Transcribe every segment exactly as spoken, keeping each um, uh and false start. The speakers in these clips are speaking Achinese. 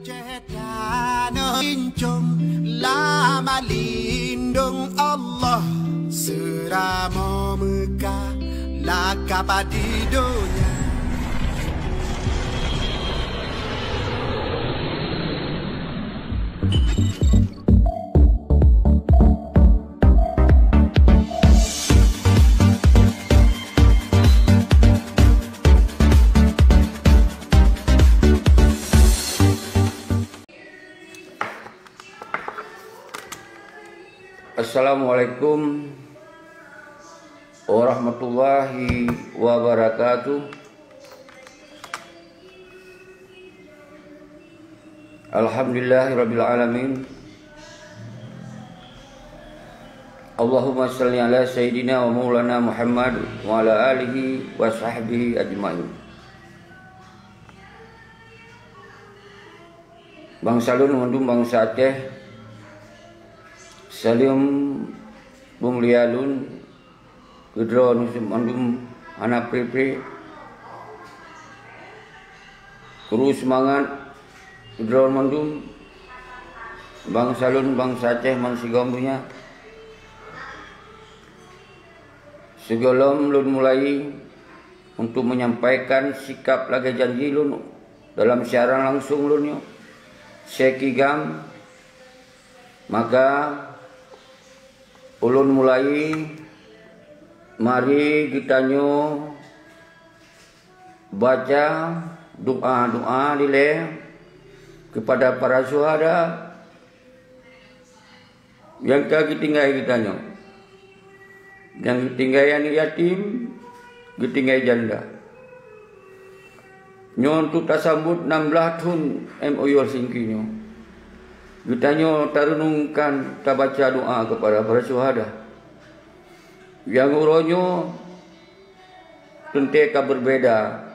Ceh tanoh incong lam lindong Allah, seuramoe meuka lakapa di donya. Assalamualaikum warahmatullahi wabarakatuh. Alhamdulillahirabbil alamin. Allahumma shalli ala sayyidina wa maulana Muhammad wa ala alihi wa sahbihi ajmain. Bansa lôn mandum bansa Aceh, saleuem beumulia lôn keu droeneuh mandum hana preh-preh. Kru seumangat keu droeneuh mandum bansa lôn bansa Aceh bansigom donya. Sigohlom lôn mulai untuk menyampaikan sikap lagée janji lôn dalam siaran langsung lôn nyoe, Syekh Kigam, maka ulôn mulai, mari geutanyoe baca doa-doa dilée keupada para syuhada nyang ka geutinggai geutanyoe, nyang geutinggai aneuëk yatim, geutinggai janda. Nyoe untuk tasambot nam blaih thon M O U Helsinki nyoe. Geutanyoe tareunungkan tabaca doa keupada para syuhada. Nyang uroe nyoe teuntée ka beubeda.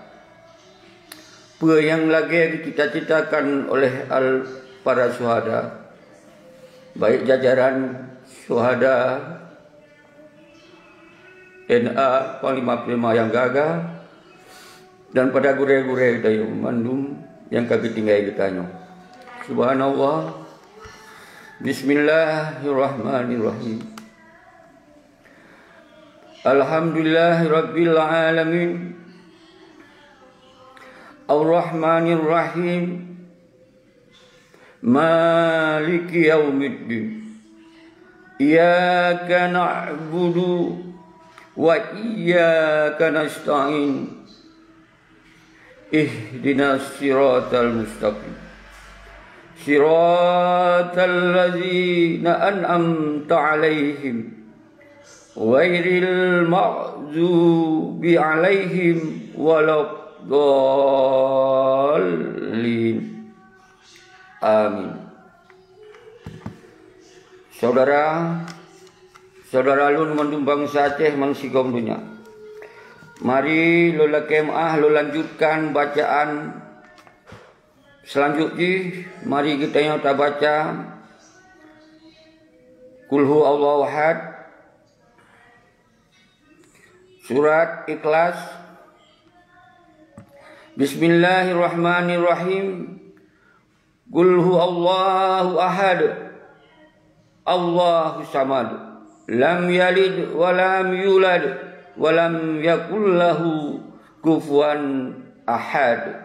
Peue nyang lagée geucita-citakan oleh al-, para syuhada, baik jajaran syuhada, N A, panglima-panglima nyang gagah, dan pada gurée-gurée geutanyoe mandum nyang ka geutinggai geutanyoe. Subhanallah. Bismillahirrahmanirrahim. Alhamdulillahirabbil alamin. Arrahmanirrahim. Maliki yaumiddin. Iyyaka na'budu wa iyyaka nasta'in. Ihdinas siratal mustaqim. Siratal ladzina an'amta 'alaihim, ghairil maghdubi 'alaihim waladdallin. Amin. Saudara, saudara lôn mandum bansa Aceh bansigom donya. Mari lôn lakée meuáh lôn lanjutkan bacaan seulanjut jih. Mari geutanyoe tabaca Qul huwallahu ahad, surat Ikhlas. Bismillahirrahmanirrahim. Qul huwallahu ahad. Allahus samad. Lam yalid wa lam yulad wa lam yakul lahu kufuwan ahad.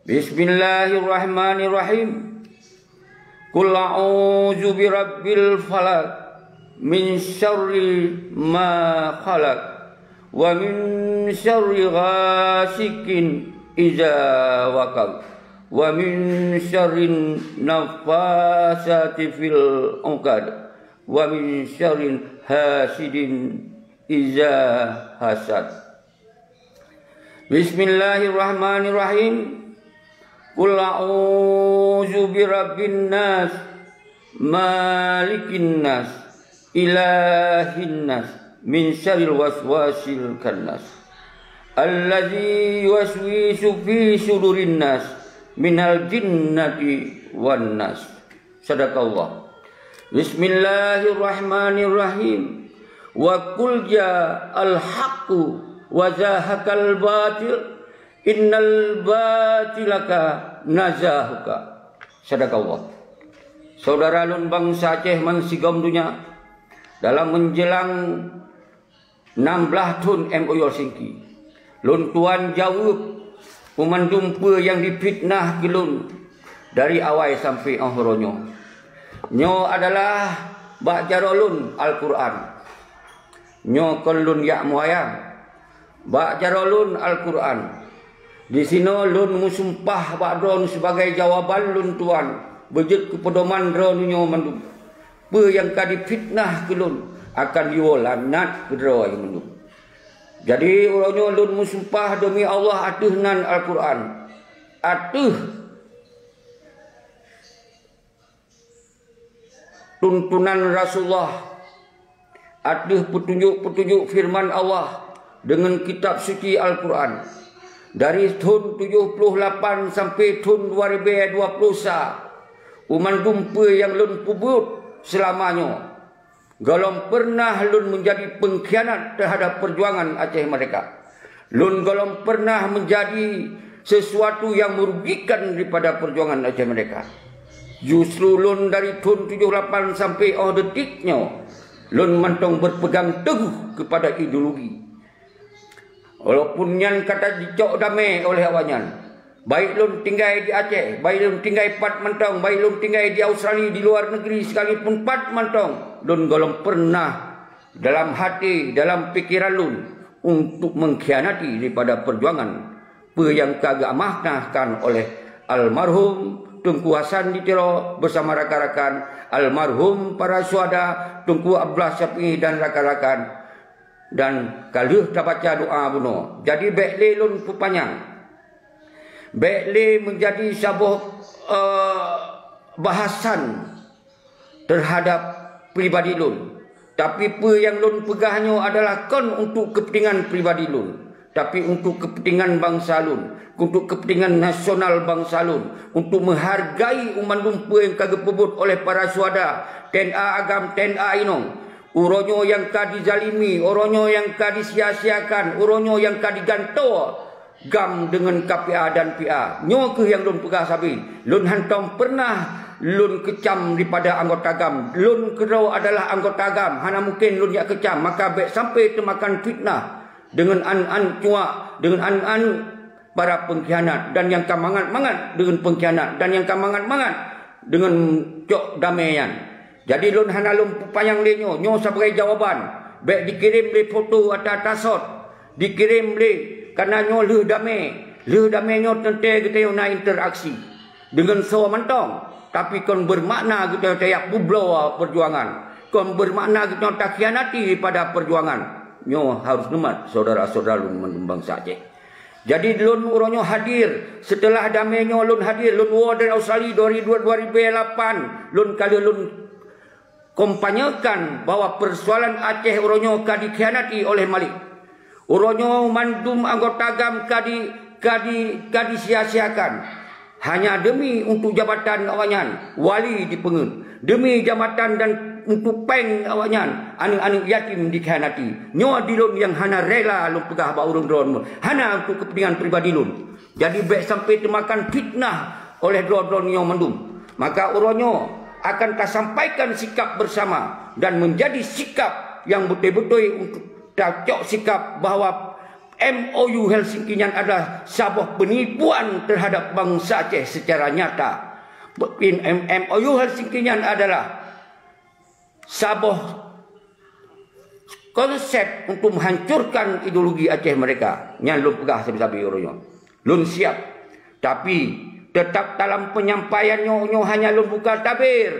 Bismillahirrahmanirrahim. Qul a'udzu birabbil falaq, min syarri ma khalaq, wa min syarri ghasiqin idza waqab, wa min syarrin nafasati fil 'uqad, wa min syarrin hasidin idza hasad. Bismillahirrahmanirrahim. Qul a'udzu birabbin nas, malikin nas, ilahin nas, min syarril waswasil khannas, allazi yuwaswisu fi sudurin nas, minal jinnati wan nas. Sadaqallah. Bismillahirrahmanirrahim. Wa qul ja'al haqqu wa zahaqal batil, innal batila ka-, nazahuka. Sadaqallah. Saudara lôn bansa Aceh man sigom donya, dalam menjelang enam belas thon M O U Helsinki, lôn tuan jaweueb keu mandum peue nyang jifiteunah keu lôn dari awai sampoe 'oh uroe nyoe. Nyoe adalah bak jaroe lôn Al-Qur'an. Nyoe kon lôn jak meuayang. Bak jaroe lôn Al-Qur'an. Disinoe lôn meusumpah bak droeneuh sibagai jawaban lôn tuan beujeuet keu peudoman droeneuh nyoe mandum. Peue nyang ka jifiteunah keu lôn akan jiwoe lanat keu droe mandum. Jadi, uroe nyoe lôn meusumpah deumi Allah ateueh nan Al-Qur'an, ateueh tuntunan Rasulullah, ateueh peutunjuk-peutunjuk feureuman Allah deungon kitab suci Al-Qur'an. Dari thon tujoh ploh lapan sampoe thon dua ribèe dua ploh sa, u mandum peue nyang lôn peubuet seulama nyoe, gohlom peureunah lôn meujadi peungkhianat teuhadap peujuangan Aceh Merdeka. Lôn gohlom peureunah meujadi seusuatu nyang meurugikan daripada peujuangan Aceh Merdeka. Justru lôn dari thon tujoh lapan sampoe 'oh detik nyoe, lôn mantong beupeugang teuguh keupada ideologi. Walaupun nyan ka tajicok damé oleh awaknyan, baik lôn tinggai di Aceh, baik lôn tinggai pat mantong, baik lôn tinggai di Australia, di luar negeri sekalipun pat mantong, lôn gohlom peureunah dalam hati, dalam pikeran lôn untuk mengkhianati daripada peujuangan peue nyang ka geuamanahkan oleh almarhum Teungku Hasan di Tiro beusama rakan-rakan, almarhum para syuhada Teungku Abdullah Syafi'i dan rakan-rakan, dan ka lheueh tabaca doa bunoe. Jadi, bèk lé lôn peupanyang. Bèk lé meujadi saboh, eh, bahasan teuhadap pribadi lôn. Tapi peue nyang lôn peugah nyoe adalah kon untuk keupeuntingan pribadi lôn, tapi untuk keupeuntingan bansa lôn, untuk keupeuntingan nasional bansa lôn, untuk meuhargai u mandum peue nyang ka geupeubuet oleh para syuhada, T N A agam, T N A inong. Uroe nyoe nyang ka jizalimi, uroe nyoe nyang ka jisia-siakan, uroe nyoe nyang ka jigantoe GAM deungon K P A dan P A. Nyoe kheueh nyang lôn peugah sabe. Lôn hántom peureunah lôn keucam daripada anggota GAM. Lôn keudroe adalah anggota GAM, hana mungken lôn jak keucam, maka bèk sampoe teumakan fiteunah deungon aneuk-aneuk cuak, deungon aneuk-aneuk para peungkhianat, dan nyang ka mangat-mangat deungon peungkhianat, dan nyang ka mangat-mangat deungon cok damé nyan. Jadi, lôn hana lôn peupanyang lé nyoe, nyoe sabagai jawaban. Bèk dikirém lé foto ata-ata sot, dikirém lé, kareuna nyoe lheueh damé. Lheueh damé nyoe teuntèe geutanyoe na interaksi deungon soe mantong, tapi kon beumakna geutanyoe tajak peubloe peujuangan, kon beumakna geutanyoe takhianati pada peujuangan. Nyoe harôh neumat, syedara-syedara lôn mandum bansa Aceh. Jadi, lôn uroe nyoe hadir, seuteulah damé nyoe lôn hadir, lôn woe dari Australia dua ribu, dua ribu lapan, lôn ka lheueh lôn kampanyekan bahwa persoalan Aceh uroe nyoe ka dikhianati oleh Malik. Uroe nyoe mandum anggota GAM ka di, ka di, ka disia-siakan. Hanya demi untuk jabatan awaknyan, wali dipeungeut. Demi jabatan dan untuk péng awaknyan, aneuk-aneuk yatim dikhianati. Nyoe di lôn nyang hana rela lôn peugah bak ureuëng droeneuh, hana untuk kepentingan pribadi lôn. Jadi, bèk sampoe teumakan fitnah oleh droe-droe nyoe mandum. Maka uroe nyoe akan tasampaikan sikap bersama dan menjadi sikap nyang beutôi-beutôi untuk tacok sikap bahwa M O U Helsinki nyan adalah saboh peunipuan teuhadap bansa Aceh secara nyata. M-, M O U Helsinki nyan adalah saboh konsep untuk menghancurkan ideologi Aceh Merdeka. Nyan lôn peugah sabe-sabe uroe nyoe. Lôn siap. Tapi, teutap dalam penyampaian nyoe, nyoe hanya lôn buka tabir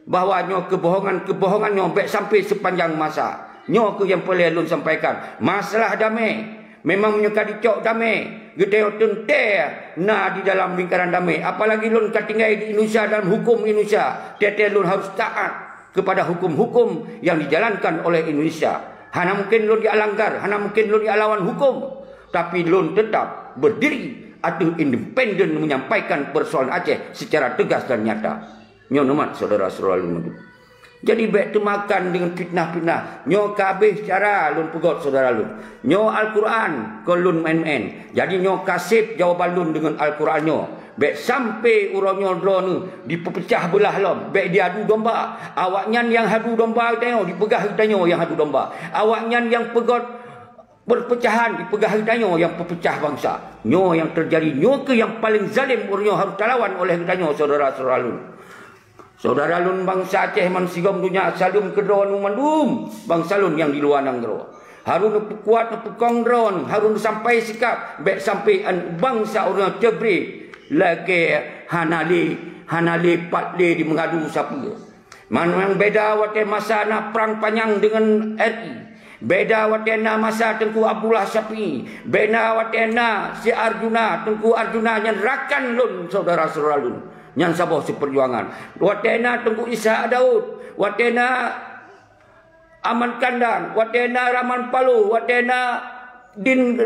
bahwa nyoe keubohongan-keubohongan nyoe bèk sampoe sepanjang masa. Nyoe kheueh nyang peureulèe lôn sampaikan. Masalah damé, memang meunyoe ka dicok damé, geutanyoe teuntèe na di dalam lingkaran damé. Apalagi lôn ka tinggai di Indonesia dalam hukum Indonesia. Teuntèe lôn harôh taat kepada hukum-hukum yang dijalankan oleh Indonesia. Hana mungkin lôn jak langgar, hana mungkin lôn jak lawan hukum, tapi lôn teutap beudiri ateueh independen menyampaikan persoalan Aceh secara tegas dan nyata. Nyoe neumat syedara-syedara lôn mandum. Jadi bék teumakan deungon fitnah-fitnah. Nyoe ka habéh cara lôn peugét syedara lôn. Nyoe Al-Quran kon lôn meu'én-meu'én. Jadi nyoe ka sép jawaban lôn deungon Al-Quran nyoe. Bék sampai uroe nyoe droeneuh dipeupeucah beulah lom. Bék diadu domba. Awaknyan nyang hadu domba geutanyoe, dipeugah geutanyoe nyang hadu domba. Awaknyan nyang peugét perpecahan, dipeugah geutanyoe nyang peupeucah bansa. Nyoe nyang teujadi, nyoe keuh nyang paleng zalem uroe nyoe harôh talawan oleh geutanyoe syedara-syedara lôn. Syedara lôn bansa Aceh bansigom donya, saleuem keu droeneuh mandum bansa lôn nyang di luwa nanggroe. Harôh neupeukuat, neupeukong droeneuh, harôh neusampai sikap, bék sampai an bansa uroe nyoe teubré lagée hana lé, hana lé pat lé di meungadu sapeue. Mangat beda watée masa na prang panyang deungon R I. Beda watée na masa Teungku Abdullah Syafi'i. Beda watée na si Arjuna, Teungku Arjuna nyan rakan lôn, syedara-syedara lôn. Nyan saboh sipeujuangan. Watée na Teungku Ishak Daud, watée na Aman Kandang, watée na Raman Paloh, watée na Din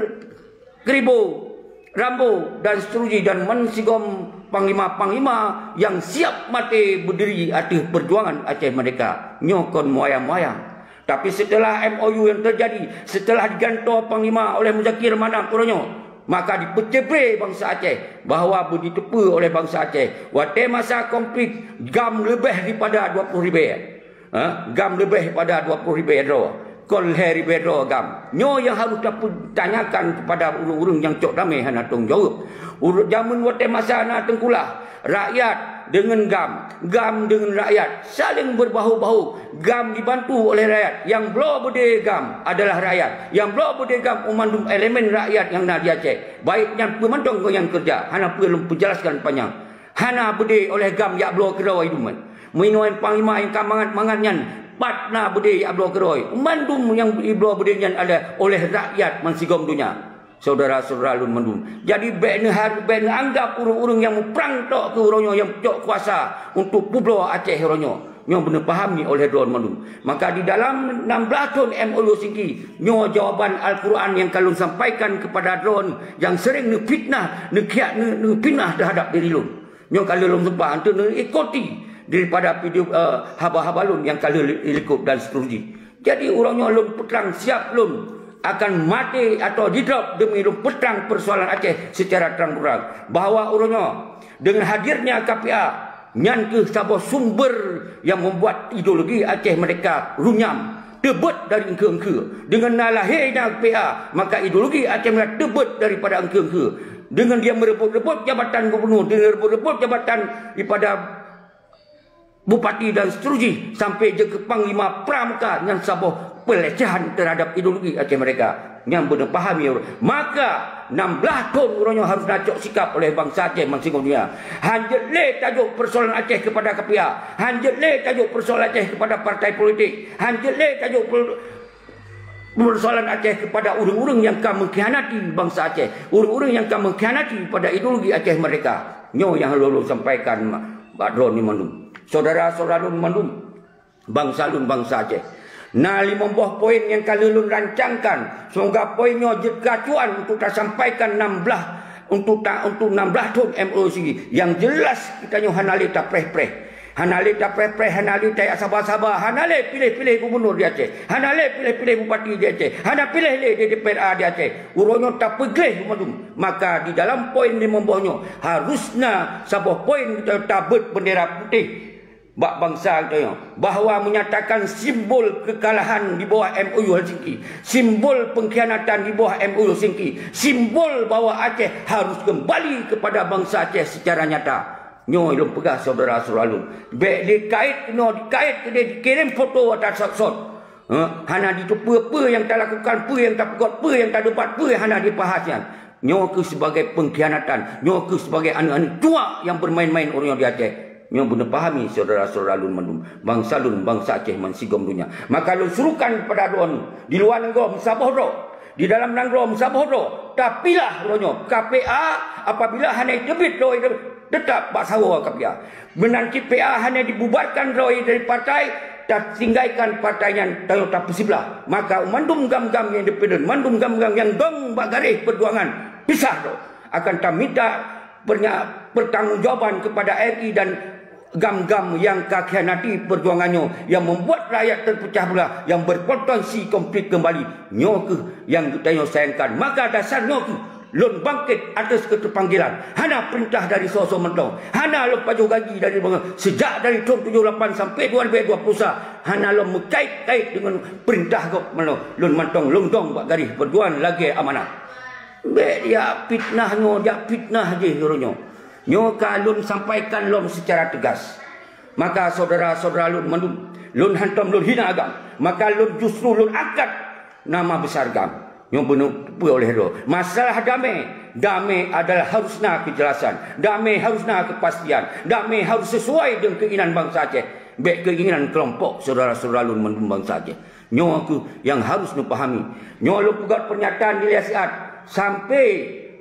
Kribo, Rambo, dan seterusnya, dan bansigom panglima-panglima nyang siap maté beudiri ateueh peujuangan Aceh Merdeka. Nyoe kon meuyang-meuyang. Tapi seuteulah M O U nyang teujadi, seuteulah digantoe panglima oleh Muzakir Manaf uroe nyoe, maka dipeucrebre bansa Aceh bahwa beuditeupeu oleh bansa Aceh watée masa konflik GAM leubeh daripada dua ploh ribée. Ha? GAM leubeh pada dua ploh ribée droe. Kon lhée ribée droe GAM. Nyoe nyang harôh tapeutanyakan keupada ureuëng-ureuëng nyang cok damé hana tanggung jaweueb. Ureuëng jameun watée masa na teungkulah, rakyat deungon GAM, GAM deungon rakyat saléng beubahu-bahu. GAM dibantu oleh rakyat. Nyang bloe beudé GAM adalah rakyat. Nyang bloe beudé GAM mandum elemen rakyat nyang na di Aceh. Baik nyan peue mantong nyang keureuja, hana peue lôn peujelaskan panyang. Hana beudé oleh GAM jak bloe keudroe iduman. Meunyoe panglima nyang ka mangat-mangat nyan, pat na beudé jak bloe keudroe. Mandum nyang bloe beudé nyan adalah oleh rakyat bansigom donya. Syedara-syedara lôn mandum. Jadi bék neuhar-, bék neuanggap ureuëng-ureuëng nyang muprang tok keu uroe nyoe nyang cok kuasa untuk peubloe Aceh uroe nyoe. Nyoe beuneuh pahami oleh droe mandum. Maka di dalam enam belas thon M O U Helsinki, nyoe jawaban Al-Quran nyang ka lôn sampaikan keupada droe nyang sering neufitnah, neukhianat, neu-, neufitnah teuhadap diri lôn. Nyoe ka lheueh lôn seumpat untuk neuikuti daripada video, eh, haba-haba lôn nyang ka lheueh likot dan seterusnya. Jadi uroe nyoe lôn peutrang siap lôn akan maté atau jidrop demi lôn peutrang peusoalan Aceh secara terang-terang bahwa uroe nyoe dengan hadirnya K P A nyan keuh saboh sumber nyang membuat ideologi Aceh Merdeka runyam. Teubeuet dari engkeue-engkeue. Deungon na lahé nyang P A, maka ideologi Aceh Merdeka teubeuet daripada engkeue-engkeue. Deungon dia meureubot-reubot jabatan gubunur, dia meureubot-reubot jabatan daripada bupati dan seterusnya sampai jeuet keu panglima pramuka nyang saboh pelecehan terhadap ideologi Aceh Merdeka. Nyang beuneuh pahami, maka enam belas thon uroe nyoe harôh na cok sikap oleh bansa Aceh bansigom donya. Hanjeuet lé tajok peusoalan Aceh keupada K P A. Hanjeuet lé tajok peusoalan Aceh keupada partai politik. Hanjeuet lé tajok per-, peusoalan Aceh keupada ureuëng-ureuëng nyang ka mengkhianati bansa Aceh, ureuëng-ureuëng nyang ka mengkhianati pada ideologi Aceh Merdeka. Nyoe nyang lôn sampaikan bak droeneuh mandum. Syedara-syedara lôn mandum. Bansa lôn bansa Aceh. Na limong boh poin nyang ka lheueh lôn rancangkan. Semoga poin nyoe jeuet keu acuan untuk tasampaikan enam belas, untuk ta-, untuk enam belas thon M O U Helsinki. Nyang jeulaih geutanyoe hana lé tapreh-preh. Hana lé tapreh-preh, hana lé tajak saba-saba, hana lé piléh-piléh gubunur di Aceh. Hana lé piléh-piléh bupati di Aceh. Hana piléh lé di D P R A di Aceh. Uroe nyoe tapeugleh mandum. Maka di dalam poin limong boh nyoe harusnya saboh poin geutanyoe tabeuet bendera putih bak bansa geutanyoe bahwa menyatakan simbol kekalahan di bawah M O U Helsinki, simbol pengkhianatan di bawah M O U Helsinki, simbol bahwa Aceh harus kembali kepada bansa Aceh secara nyata. Nyoe lôn peugah syedara-syedara lôn. Bék dikait keunoe, dikait keudeh, dikirim foto ata sot-sot. Ha? Hana jiteupeue peue nyang talakukan, peue nyang tapeugét, peue nyang tadebat, peue nyang hana dibahas nyan. Nyoe keuh sebagai pengkhianatan, nyoe keuh sebagai aneuk-aneuk cuak nyang bermain-main uroe nyoe di Aceh. Nyoe beuneuh pahami syedara-syedara lôn mandum, bansa lôn, bansa Aceh bansigom donya. Maka lôn serukan kepada droeneuh, di luwa nanggroe meusaboh droe, di dalam nanggroe meusaboh droe, tapilah uroe nyoe K P A apabila hana teubiet droe, tetap bak sawoe K P A. Meunan cit P A hana dibubarkan droe dari partai, tatinggaikan partai nyan, tanyoe tapeusiblah. Maka mandum GAM-GAM nyang independen, mandum GAM-GAM nyang dong bak garéh peujuangan, pisah droe. Akan tamita pernya-, pertanggungjawaban kepada R I dan GAM-GAM nyang ka khianati peujuangan nyoe, nyang membuat rakyat terpecah belah, nyang berpotensi konflik kembali. Nyoe kheueh nyang geutanyoe sayangkan. Maka dasar nyoe kheueh lôn bangkét atas keterpanggilan. Hana peurintah dari soe-soe mantong. Hana lôn pajoh gaji dari bangai. Sejak dari thôn tujoh lapan sampai dua ribu dua puluh satu, hana lôn meukait-kait deungon peurintah gob mantong. Lôn mantong lôn dong bak garéh peujuangan lagée amanah. Bék jak fitnah nyoe, jak fitnah jih uroe nyoe. Nyoe ka lôn sampaikan lom secara tegas. Maka syedara-syedara lôn mandum, lôn hantom lôn hina agam. Maka lôn justru lôn angkat nama besar GAM. Nyoe beuneupeue oleh droe. Masalah damai, damai adalah harus na kejelasan. Damai harus na kepastian. Damai harus sesuai dengan keinginan bangsa Aceh. Bék keinginan kelompok syedara-syedara lôn mandum bangsa Aceh. Nyoe kheueh nyang harus neupahami. Nyoe lôn peugah pernyataan di Liasiat sampai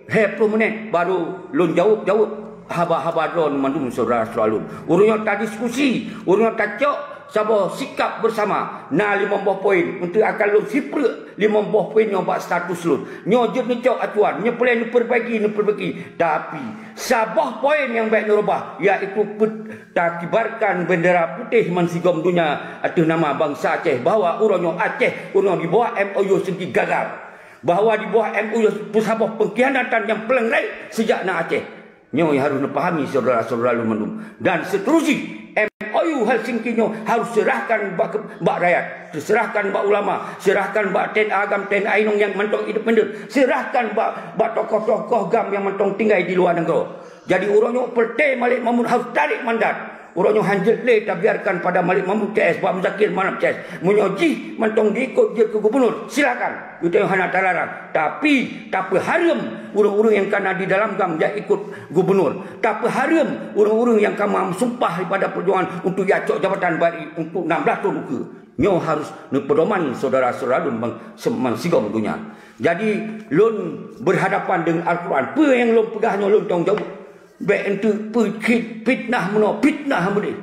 lhée ploh menit baru lôn jaweueb-jaweueb haba-haba droe mandum syedara-syedara lôn. Ureuëng nyoe tadiskusi, ureuëng nyoe tacok saboh sikap bersama. Na limong boh poin, untuk akan lôn sipreuk limong boh poin nyoe bak status lôn. Nyoe jeuet neucok acuan, nyoe peureulée neupeurbaiki, neupeurbaiki. Tapi, saboh poin nyang bék neurubah, yaitu pet-, takibarkan bendera putéh mansigom donya ateueh nama bansa Aceh, bahwa uroe nyoe Aceh, uroe nyoe di bawah M O U Helsinki gagal. Bahwa di bawah M O U peusaboh pengkhianatan nyang paleng rayeuk sejak na Aceh. Nyoe harôh neupahami syedara-syedara lôn mandum. Dan seterusjih, M O U Helsinki nyoe harôh serahkan bak, bak rakyat, serahkan bak ulama, serahkan bak T N A GAM, T N A inong nyang mantong independen, serahkan bak, bak tokoh-tokoh GAM nyang mantong tinggai di luwa nanggroe. Jadi, uroe nyoe Peureté Malik Mahmud harôh tarek mandat. Uroe nyoe hanjeuet lé tabiarkan pada Malik Mahmud C S, bak Muzakir Manaf C S. Meunyoe jih mantong diikot jeuet keu gubunur, silakan. Geutanyoe hana talarang. Tapi, tapeuhareuem ureuëng-ureuëng nyang ka na di dalam GAM jak ikot gubunur. Tapeuhareuem ureuëng-ureuëng nyang ka meusumpah daripada peujuangan untuk jak cok jabatan bari untuk enam belas thon ukeue. Nyoe harôh neupeudoman syedara-syedara lôn bang-, se-, mansigom donya. Jadi, lôn berhadapan dengan Al-Quran. Peue nyang lôn peugah nyoe lôn tanggung jaweueb. Bék eunteuk peue cit fitnah meunoe, fitnah meudeh.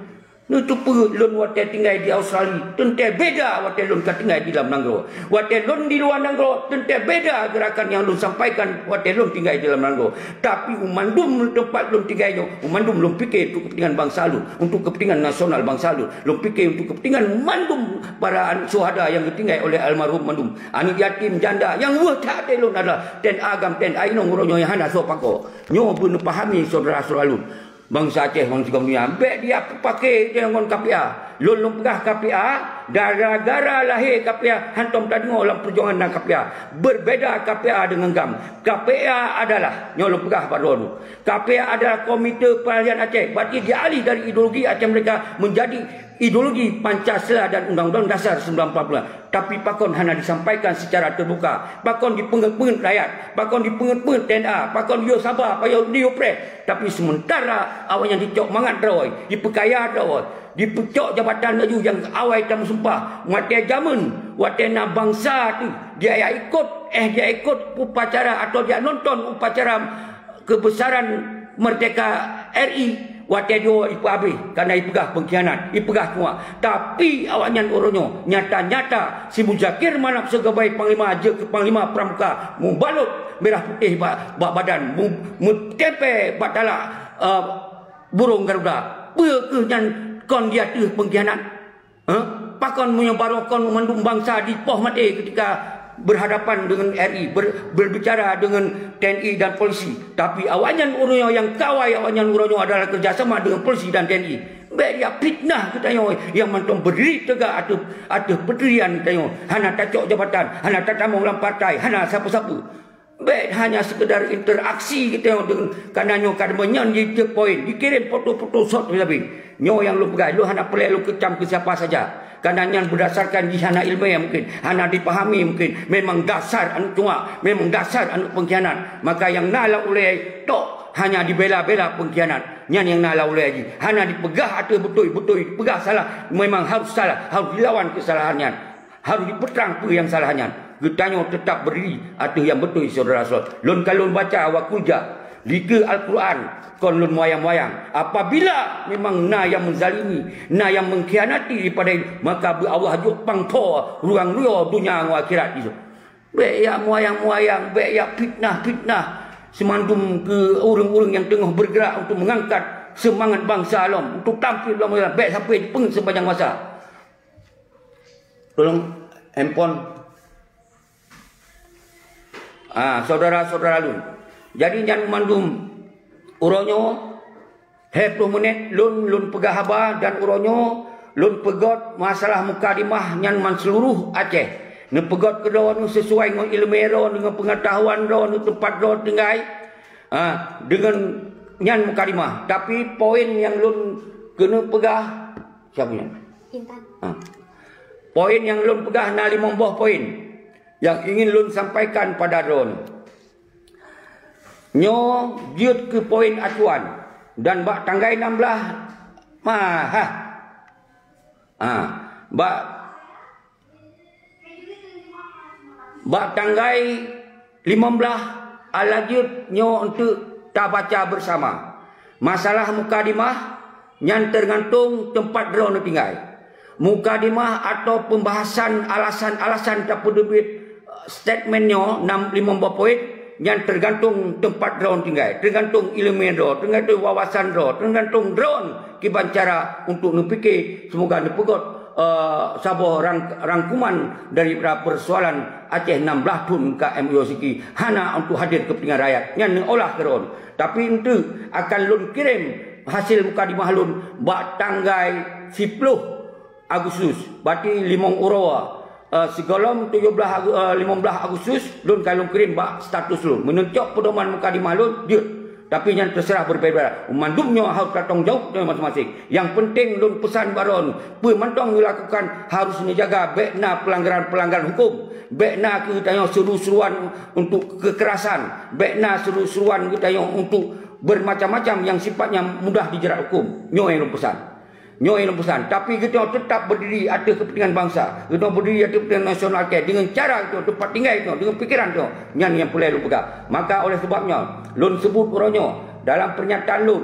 Neuteupeue lôn watée tinggai di Australia, teuntée beda watée lôn ka tinggai di dalam nanggroe. Watée lôn di luwa nanggroe, teuntée beda geurakan nyang lôn sampaikan watée lôn tinggai di dalam nanggroe. Tapi u mandum teumpat lôn tinggai nyoe, u mandum lôn pike untuk keupeuntengan bansa lôn, untuk keupeuntengan nasional bansa lôn. Lôn pike untuk keupeuntengan mandum para syuhada nyang geutinggai oleh almarhum mandum. Aneuëk yatim, janda, nyang weueh that lé lôn adalah T N A GAM, T N A inong uroe nyoe nyang hana soe pakoe. Nyoe beuneupahami syedara-syedara lôn. Bansa Aceh ngon sigom donya, bék dia peupaké ngon K P A. Lôn lôn peugah K P A, gara-gara lahé K P A hantom tadeungoe lam peujuangan na K P A. Berbeda K P A dengan GAM. K P A adalah, nyoe lôn peugah bak droeneuh, K P A adalah Komite Peralihan Aceh, berarti dialih dari ideologi Aceh Merdeka menjadi ideologi Pancasila dan Undang-Undang Dasar sembilan empat puluh lima. Tapi pakon hana disampaikan secara terbuka? Pakon dipeungeut-peungeut rakyat? Pakon dipeungeut-peungeut T N A? Pakon yue saba, pakon yue preh? Tapi sementara awaknyan dicok mangat droe, dipeukaya droe, dipeucok jabatan laju nyang awai tameusumpah. Watée jameun, watée na bansa teuh, dia jak ikot, eh, dia ikot upacara atau dia nonton upacara keubesaran merdeka R I, watée nyoe ipeuhabéh, kana ipeugah peungkhianat, ipeugah cuak. Tapi awaknyan uroe nyoe nyata-nyata si Muzakir Manaf sigoe Panglima jeuet keu Panglima Pramuka, mubalot mirah putéh bak, bak badan, mu-, meutempé bak talak, eh, burông Garuda. Peue kheueh nyan kon di ateueh peungkhianat? Hah? Pakon meunyoe barô kon mandum bansa dipoh maté ketika berhadapan dengan R I, ber-, berbicara dengan T N I dan polisi. Tapi awaknyan uroe nyoe nyang kawai awaknyan uroe nyoe adalah kerjasama dengan polisi dan T N I. Bék dia fitnah geutanyoe nyang mantong berdiri tegak ateueh, ateueh peutrian geutanyoe. Hana tacok jabatan, hana tatamong lam partai, hana sapeue-sapeue. Bék hanya sekedar interaksi geutanyoe deungon, kana nyoe ka meunan di tiep poin, dikirém foto-foto sot sabe. Nyoe nyang lôn peugah, lôn hana peureulée lôn keucam keu siapa saja. Kana nyan berdasarkan jih hana iéleumé mungkin, hana dipahami mungkin. Memang dasar aneuëk cuak, memang dasar aneuëk peungkhianat. Maka nyang na lam ulée tok hanya dibela-bela peungkhianat. Nyan nyang na lam ulée jih. Hana dipeugah ateueh beutôi, beutôi, dipeugah salah. Memang harus salah, harus dilawan kesalahan nyan. Harôh jipeutrang peue nyang salah nyan. Geutanyoe teutap beudiri ateueh nyang beutôi, syedara-syedara. Lôn ka lôn baca waktu jak dikeue Al-Quran, kon lôn wayang-wayang. Apabila memang na nyang meuzalimi, na nyang mengkhianati daripada, maka beu Allah jok pangtho ruang rioe donya ngon akhirat jih. Bék jak meuwayang-wayang, bék jak fitnah-fitnah. Seumandum keu ureuëng-ureuëng nyang teungoh bergerak untuk mengangkat seumangat bansa lom untuk tampil lom, bèk sampai jipeungét seupanjang masa. Tolong handphone. Ah, saudara-saudara lôn. Jadi nyan mandum uroe nyoe, lhèe ploh menit lôn, lôn peugah haba dan uroe nyoe lôn peugöt masalah mukadimah nyan man seuluruh Aceh. Neupeugöt keu droeneuh sesuai ngon ileumèe droeneuh, ngon peungeutahuan droeneuh, teumpat droeneuh tinggai. Ah, deungon nyan mukadimah. Tapi poin nyang lôn keuneuk peugah, siapa nyan? Intan. Ah. Poin nyang lôn peugah na limong boh poin nyang ingin lôn sampaikan pada droeneuh. Nyoe jeuet keu poin acuan dan bak tanggai nam blah, ma, ha. Ha, bak, bak tanggai limong blah alah jeuet nyoe untuk tabaca bersama. Masalah mukadimah nyan tergantung teumpat droeneuh tinggai. Mukadimah atau pembahasan alasan-alasan tapeuteubiet, eh, statement nyoe nam limong boh poin, nyan tergantung teumpat droeneuh tinggai, tergantung ileumèe droeneuh, tergantung wawasan droeneuh, tergantung droeneuh kiban cara untuk neupike, semoga neupeugöt, eh, saboh rang-, rangkuman daripada persoalan Aceh nam blah thon ka M O U Helsinki hana untuk hadir keupeuntingan rakyat. Nyan neuolah keu droeneuh. Tapi eunteuk akan lôn kirém hasil mukadimah lôn bak tanggai siploh Agustus, berarti limong uroe, eh, sigohlom tujoh blah Agu-, eh, limong blah Agustus, lôn ka lôn kirém bak status lôn. Meunan cok peudoman mukadimah lôn, jeuet. Tapi nyan teuseurah beubeda-beda. Mandum nyoe harôh tatanggung jaweueb nyoe maséng-maséng. Nyang peunteng lôn peusan bak droeneuh, peue mantong neulakukan harôh neujaga bèk na peulanggaran-peulanggaran hukôm. Bèk na keu tanyoe seuru-seuruan untuk keukerasan. Bèk na seuru-seuruan keu tanyoe untuk bermacam-macam nyang sifatnya mudah dijerat hukôm. Nyoe nyang lôn peusan. Nyoe nyang lôn peusan. Tapi geutanyoe teutap beudiri ateueh keupeuntingan bansa. Geutanyoe beudiri ateueh keupeuntingan nasional kèe deungon cara geutanyoe, teumpat tinggai geutanyoe, deungon pikeran geutanyoe. Nyan nyang peureulèe lôn peugah. Maka oleh sebab nyoe, lôn seubut uroe nyoe dalam peurnyataan lôn.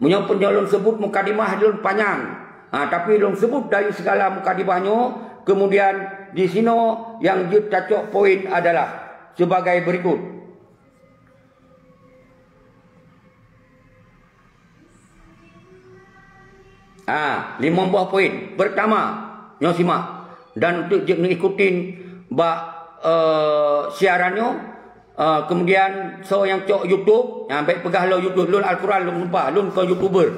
Meunyoe pun nyoe lôn seubut mukadimah lôn panyang. Ha, tapi lôn seubut dari sigala mukadimah nyoe, kemudian di sinoe nyang jeuet tacok poin adalah sebagai berikut. Ah, limong boh poin. Pertama, nyoe simak. Dan untuk jeuet neuikutin bak, eh, siaran nyoe, eh, kemudian soe nyang cok YouTube, nyan bèk peugah lôn YouTube, lôn Al-Quran lôn sumpah, lôn kon YouTuber.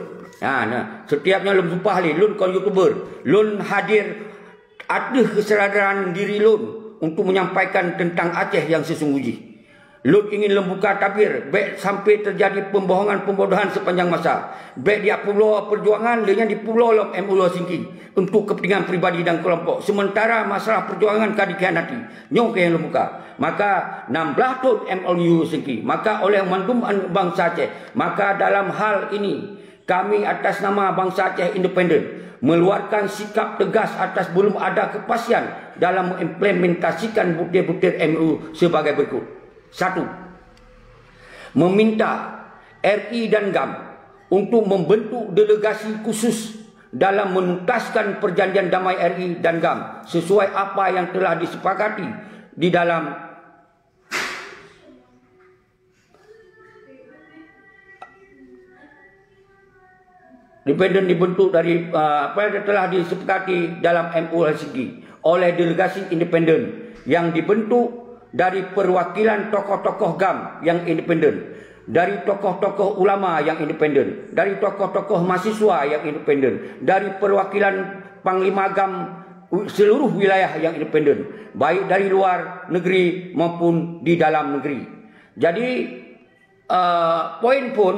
Ha, nah, setiap nyoe lôn sumpah lé, lôn kon YouTuber. Lôn hadir ateueh keusadaran diri lôn untuk menyampaikan teuntang Aceh nyang seusunggoh jih. Lôn ingin lôn buka tabir, bèk sampai teujadi pembohongan-pembodohan sepanjang masa. Bèk dipeubloe peujuangan, lé nyan dipeubloe lom M O U Helsinki untuk kepentingan pribadi dan kelompok, sementara masalah peujuangan ka dikhianati. Nyoe keuh nyang lôn buka. Maka nam blah thon M O U Helsinki, maka oleh mandum bansa Aceh, maka dalam hal ini, kami atas nama bansa Aceh Independen mengeluarkan sikap tegas atas belum ada kepastian dalam mengimplementasikan butir-butir M O U sebagai berikut. Satu, meminta R I dan GAM untuk membentuk delegasi khusus dalam menuntaskan perjanjian damai R I dan GAM sesuai apa yang telah disepakati di dalam Independen dibentuk dari, ah, apa yang telah disepakati dalam M O U Helsinki oleh delegasi independen yang dibentuk dari perwakilan tokoh-tokoh GAM yang independen, dari tokoh-tokoh ulama yang independen, dari tokoh-tokoh mahasiswa yang independen, dari perwakilan panglima GAM seluruh wilayah yang independen, baik dari luar negeri maupun di dalam negeri. Jadi, eh, poin phôn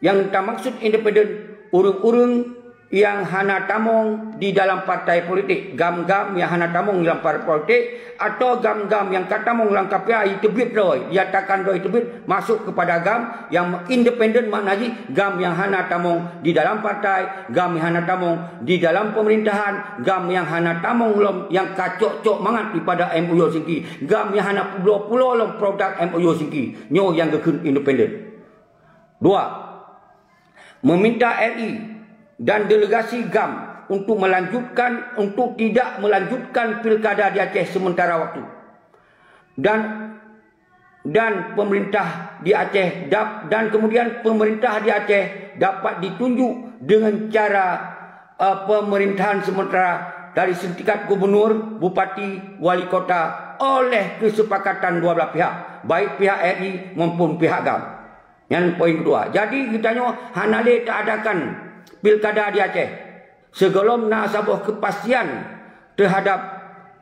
nyang tamaksud independen, ureuëng-ureuëng nyang hana tamong di dalam partai politik, GAM-GAM nyang hana tamong dalam partai politik, atau GAM-GAM nyang ka tamong lam K P A jiteubiet droe, dinyatakan droe jiteubiet, masuk kepada GAM nyang independen, makna jih GAM nyang hana tamong di dalam partai, GAM nyang hana tamong di dalam pemerintahan, GAM nyang hana tamong lom nyang ka cok-cok mangat daripada M O U Helsinki, GAM nyang hana pulo-pulo lom produk M O U Helsinki. Nyoe nyang geukheun independen. Dua, meminta R I dan delegasi GAM untuk melanjutkan, untuk tidak melanjutkan pilkada di Aceh sementara waktu. Dan dan pemerintah di Aceh dap-, dan kemudian pemerintah di Aceh dapat ditunjuk dengan cara, eh, pemerintahan sementara dari setingkat gubernur, bupati, wali kota oleh kesepakatan dua belah pihak, baik pihak R I maupun pihak GAM. Nyan poin kedua. Jadi geutanyoe hana lé taadakan pilkada di Aceh. Sigohlom na saboh kepastian terhadap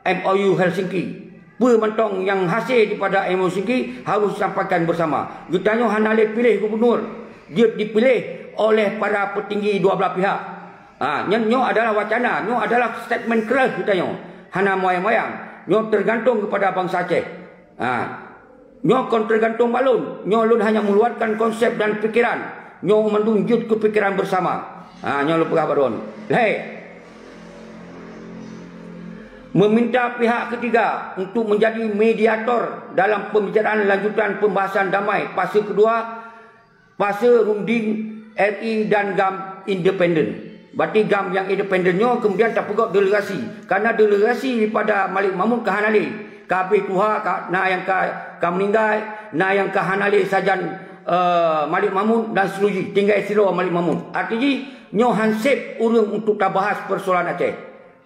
M O U Helsinki. Peue mantong nyang hase daripada M O U Helsinki harus disampaikan bersama. Geutanyoe hana lé piléh gubernur, jeuet dipiléh oleh para petinggi dua belah pihak. Ha, nyan nyoe adalah wacana, nyoe adalah statement keras geutanyoe. Hana moyang-moyang. Nyoe tergantung kepada bansa Aceh. Ha. Nyoe kon tergantung bak lôn. Nyoe lôn hanya meluatkan konsep dan pikiran. Nyoe mandum jeuet keu pikiran bersama. Ha, nyoe lôn peugah bak droen. Lhèe. Meminta pihak ketiga untuk menjadi mediator dalam pembicaraan lanjutan pembahasan damai fase kedua, fase runding R I dan GAM independen. Berarti GAM nyang independen nyoe kemudian tapeugöt delegasi. Karena delegasi daripada Malik Mahmud ka hana lé. Ka habéh tuha, ka, na nyang ka, ka meuninggai, na nyang ka hana lé sajan, eh, Malik Mahmud dan seterusnya. Tinggai sidroe Malik Mahmud. Arti jih, nyoe han sép ureueng untuk tabahas persoalan Aceh.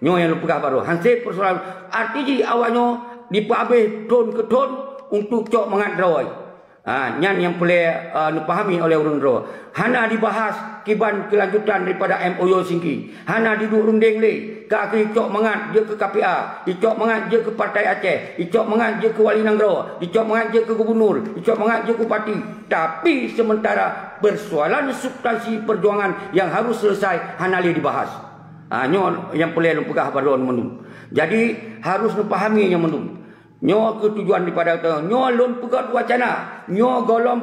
Nyoe nyang lôn peugah baroe. Han sép persoalan. Arti jih awak nyoe dipeuhabéh thon keu thon untuk cok mangat droe. Ha, nyan nyang peureulèe, eh, neupahami oleh ureueng droe. Hana dibahas kiban keulanjutan daripada M O U Helsinki. Hana diduek rundeng lé. Ka keuh cok mangat jeuet keu K P A, icok mangat jeuet keu Partai Aceh, icok mangat jeuet keu wali nanggroe, icok mangat jeuet keu gubernur, icok mangat jeuet keu bupati. Tapi sementara persoalan substansi perjuangan yang harus selesai hana lé dibahas. Ha, nyoe nyang peureulèe lôn peugah bak droeneuh mandum. Jadi, harus neupahami nyoe mandum. Nyoe keuh tujuan daripada geutanyoe. Nyoe lôn peugöt wacana. Nyoe gohlom,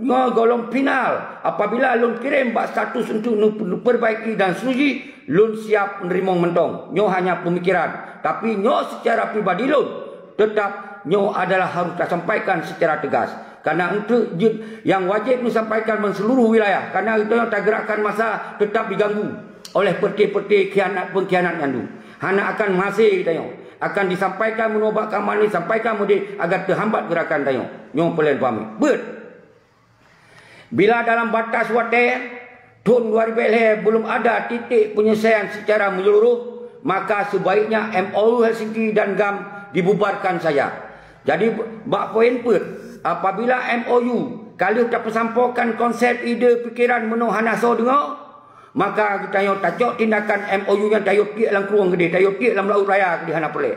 nyoe gohlom final. Apabila lôn kirém bak status untuk neuperbaiki dan seuji, lôn siap meuneurimong mantong. Nyoe hanya peumikiran. Tapi nyoe seucara pribadi lôn, teutap nyoe adalah harôh tasampaikan seucara teugas. Karena eunteuk jeuet nyang wajéb neusampaikan bak seuluruh wilayah. Karena geutanyoe tageurakkan masa teutap diganggu oleh peureuté-peureuté khianat-peungkhianat nyan dum. Hana akan mahase geutanyoe. Akan disampaikan meunoe bak keamanan, disampaikan meudeh agar teuhambat geurakan tanyoe. Nyoe peureulèe pahami. Beuet. Bila dalam batas watèe thon dua ribèe lhèe belum ada titik penyelesaian secara menyeluruh, maka sebaiknya M O U Helsinki dan GAM dibubarkan saja. Jadi, bak poin peuet, apabila M O U ka lheueh tapeusampoekan konsep ide pikiran meunoe hana soe deungoe, maka geutanyoe tacok tindakan M O U nyan tayue tiek lam krueng keudeh, tayue tiek lam laôt raya keudeh hana peureulèe.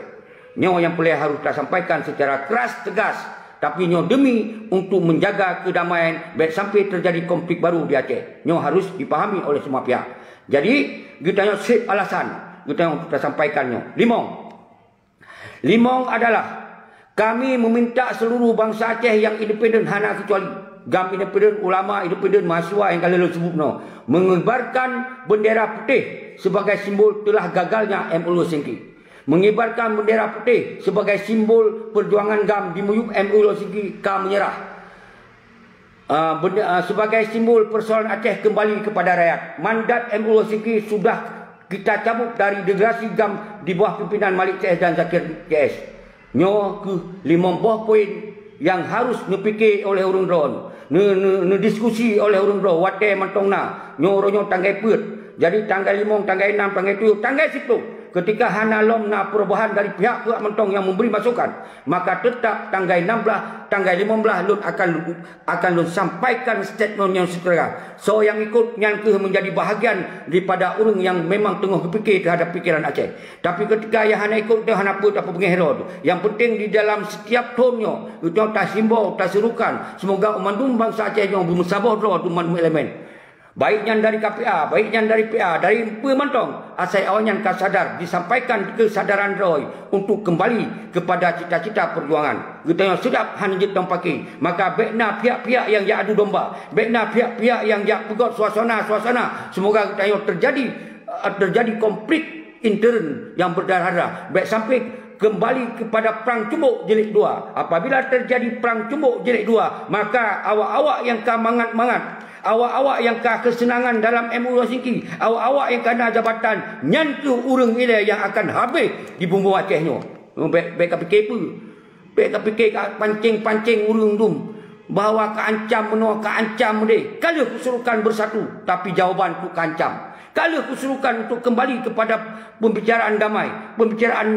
Nyoe nyang peureulèe harôh tasampaikan seucara keras teugas, tapi nyoe demi untuk menjaga keudamaian, bèk sampai teujadi konflik baru di Aceh. Nyoe harôh dipahami oleh semua pihak. Jadi, geutanyoe sép alasan geutanyoe untuk tasampaikan nyoe. Limong. Limong adalah, kami meminta seluruh bansa Aceh nyang independen hana keucuali, GAM independen, ulama independen, mahasiswa nyang ka lheueh lôn seubut nyoe, mengibarkan bendera putih sebagai simbol telah gagalnya M O U Helsinki. Mengibarkan bendera putih sebagai simbol perjuangan GAM di miyueb M O U Helsinki ka menyerah. Ah, benda, ah, sebagai simbol persoalan Aceh kembali kepada rakyat. Mandat M O U Helsinki sudah kita cabut dari delegasi GAM di bawah pimpinan Malik C S dan Zakir C S. Nyoe keuh limong boh poin nyang harôh neupike oleh ureueng droen, ne-, ne-, neudiskusi oleh ureueng droen watèe mantong na. Nyoe uroe nyoe tanggai peuet. Jadi tanggai limong, tanggai nam, tanggai tujoh, tanggai siploh. Ketika hana lom na perubahan dari pihak-pihak mantong nyang memberi masukan, maka teutap tanggai nam blah, tanggai limong blah lôn akan akan lôn sampaikan statement nyang seuteura. Soe nyang ikot nyan keuh meunjadi bahagian daripada ureueng nyang memang teungoh geupike teuhadap pikeran Aceh. Tapi ketika nyang hana ikot teuh hana peue tapeubeuet droe. Nyang penting di dalam setiap thon nyoe, geutanyoe tahimbau, taserukan, seumoga mandum bansa Aceh nyoe beumeusaboh droe mandum elemen. Baik nyan dari K P A, baik nyan dari P A, dari peue mantong, asai awaknyan ka sadar, disampaikan keusadaran droe untuk kembali kepada cita-cita perjuangan. Geutanyoe seudap hana jeuet tampaki, maka bèk na pihak-pihak nyang jak adu domba, bèk na pihak-pihak nyang jak peugöt suasana-suasana. Seumoga geutanyoe teujadi, eh, teujadi konflik intern nyang berdarah-darah. Bèk sampai kembali kepada Perang Cumbok Jilid dua. Apabila teujadi Perang Cumbok Jilid dua, maka awak-awak nyang ka mangat-mangat, awak-awak nyang ka keuseunangan dalam M O U Helsinki, awak-awak nyang ka na jabatan, nyan keuh ureueng ilèe nyang akan habéh di bumoe Aceh nyoe. Bèk, bèk kapike peue. Bèk kapike ka panceng-panceng ureueng dum bahwa ka ancam meunoe, ka ancam meudeh. Ka lheueh kusuruhkan beusatu, tapi jawaban tu ka ancam. Ka lheueh kusuruhkan untuk kembali kepada pembicaraan damai, pembicaraan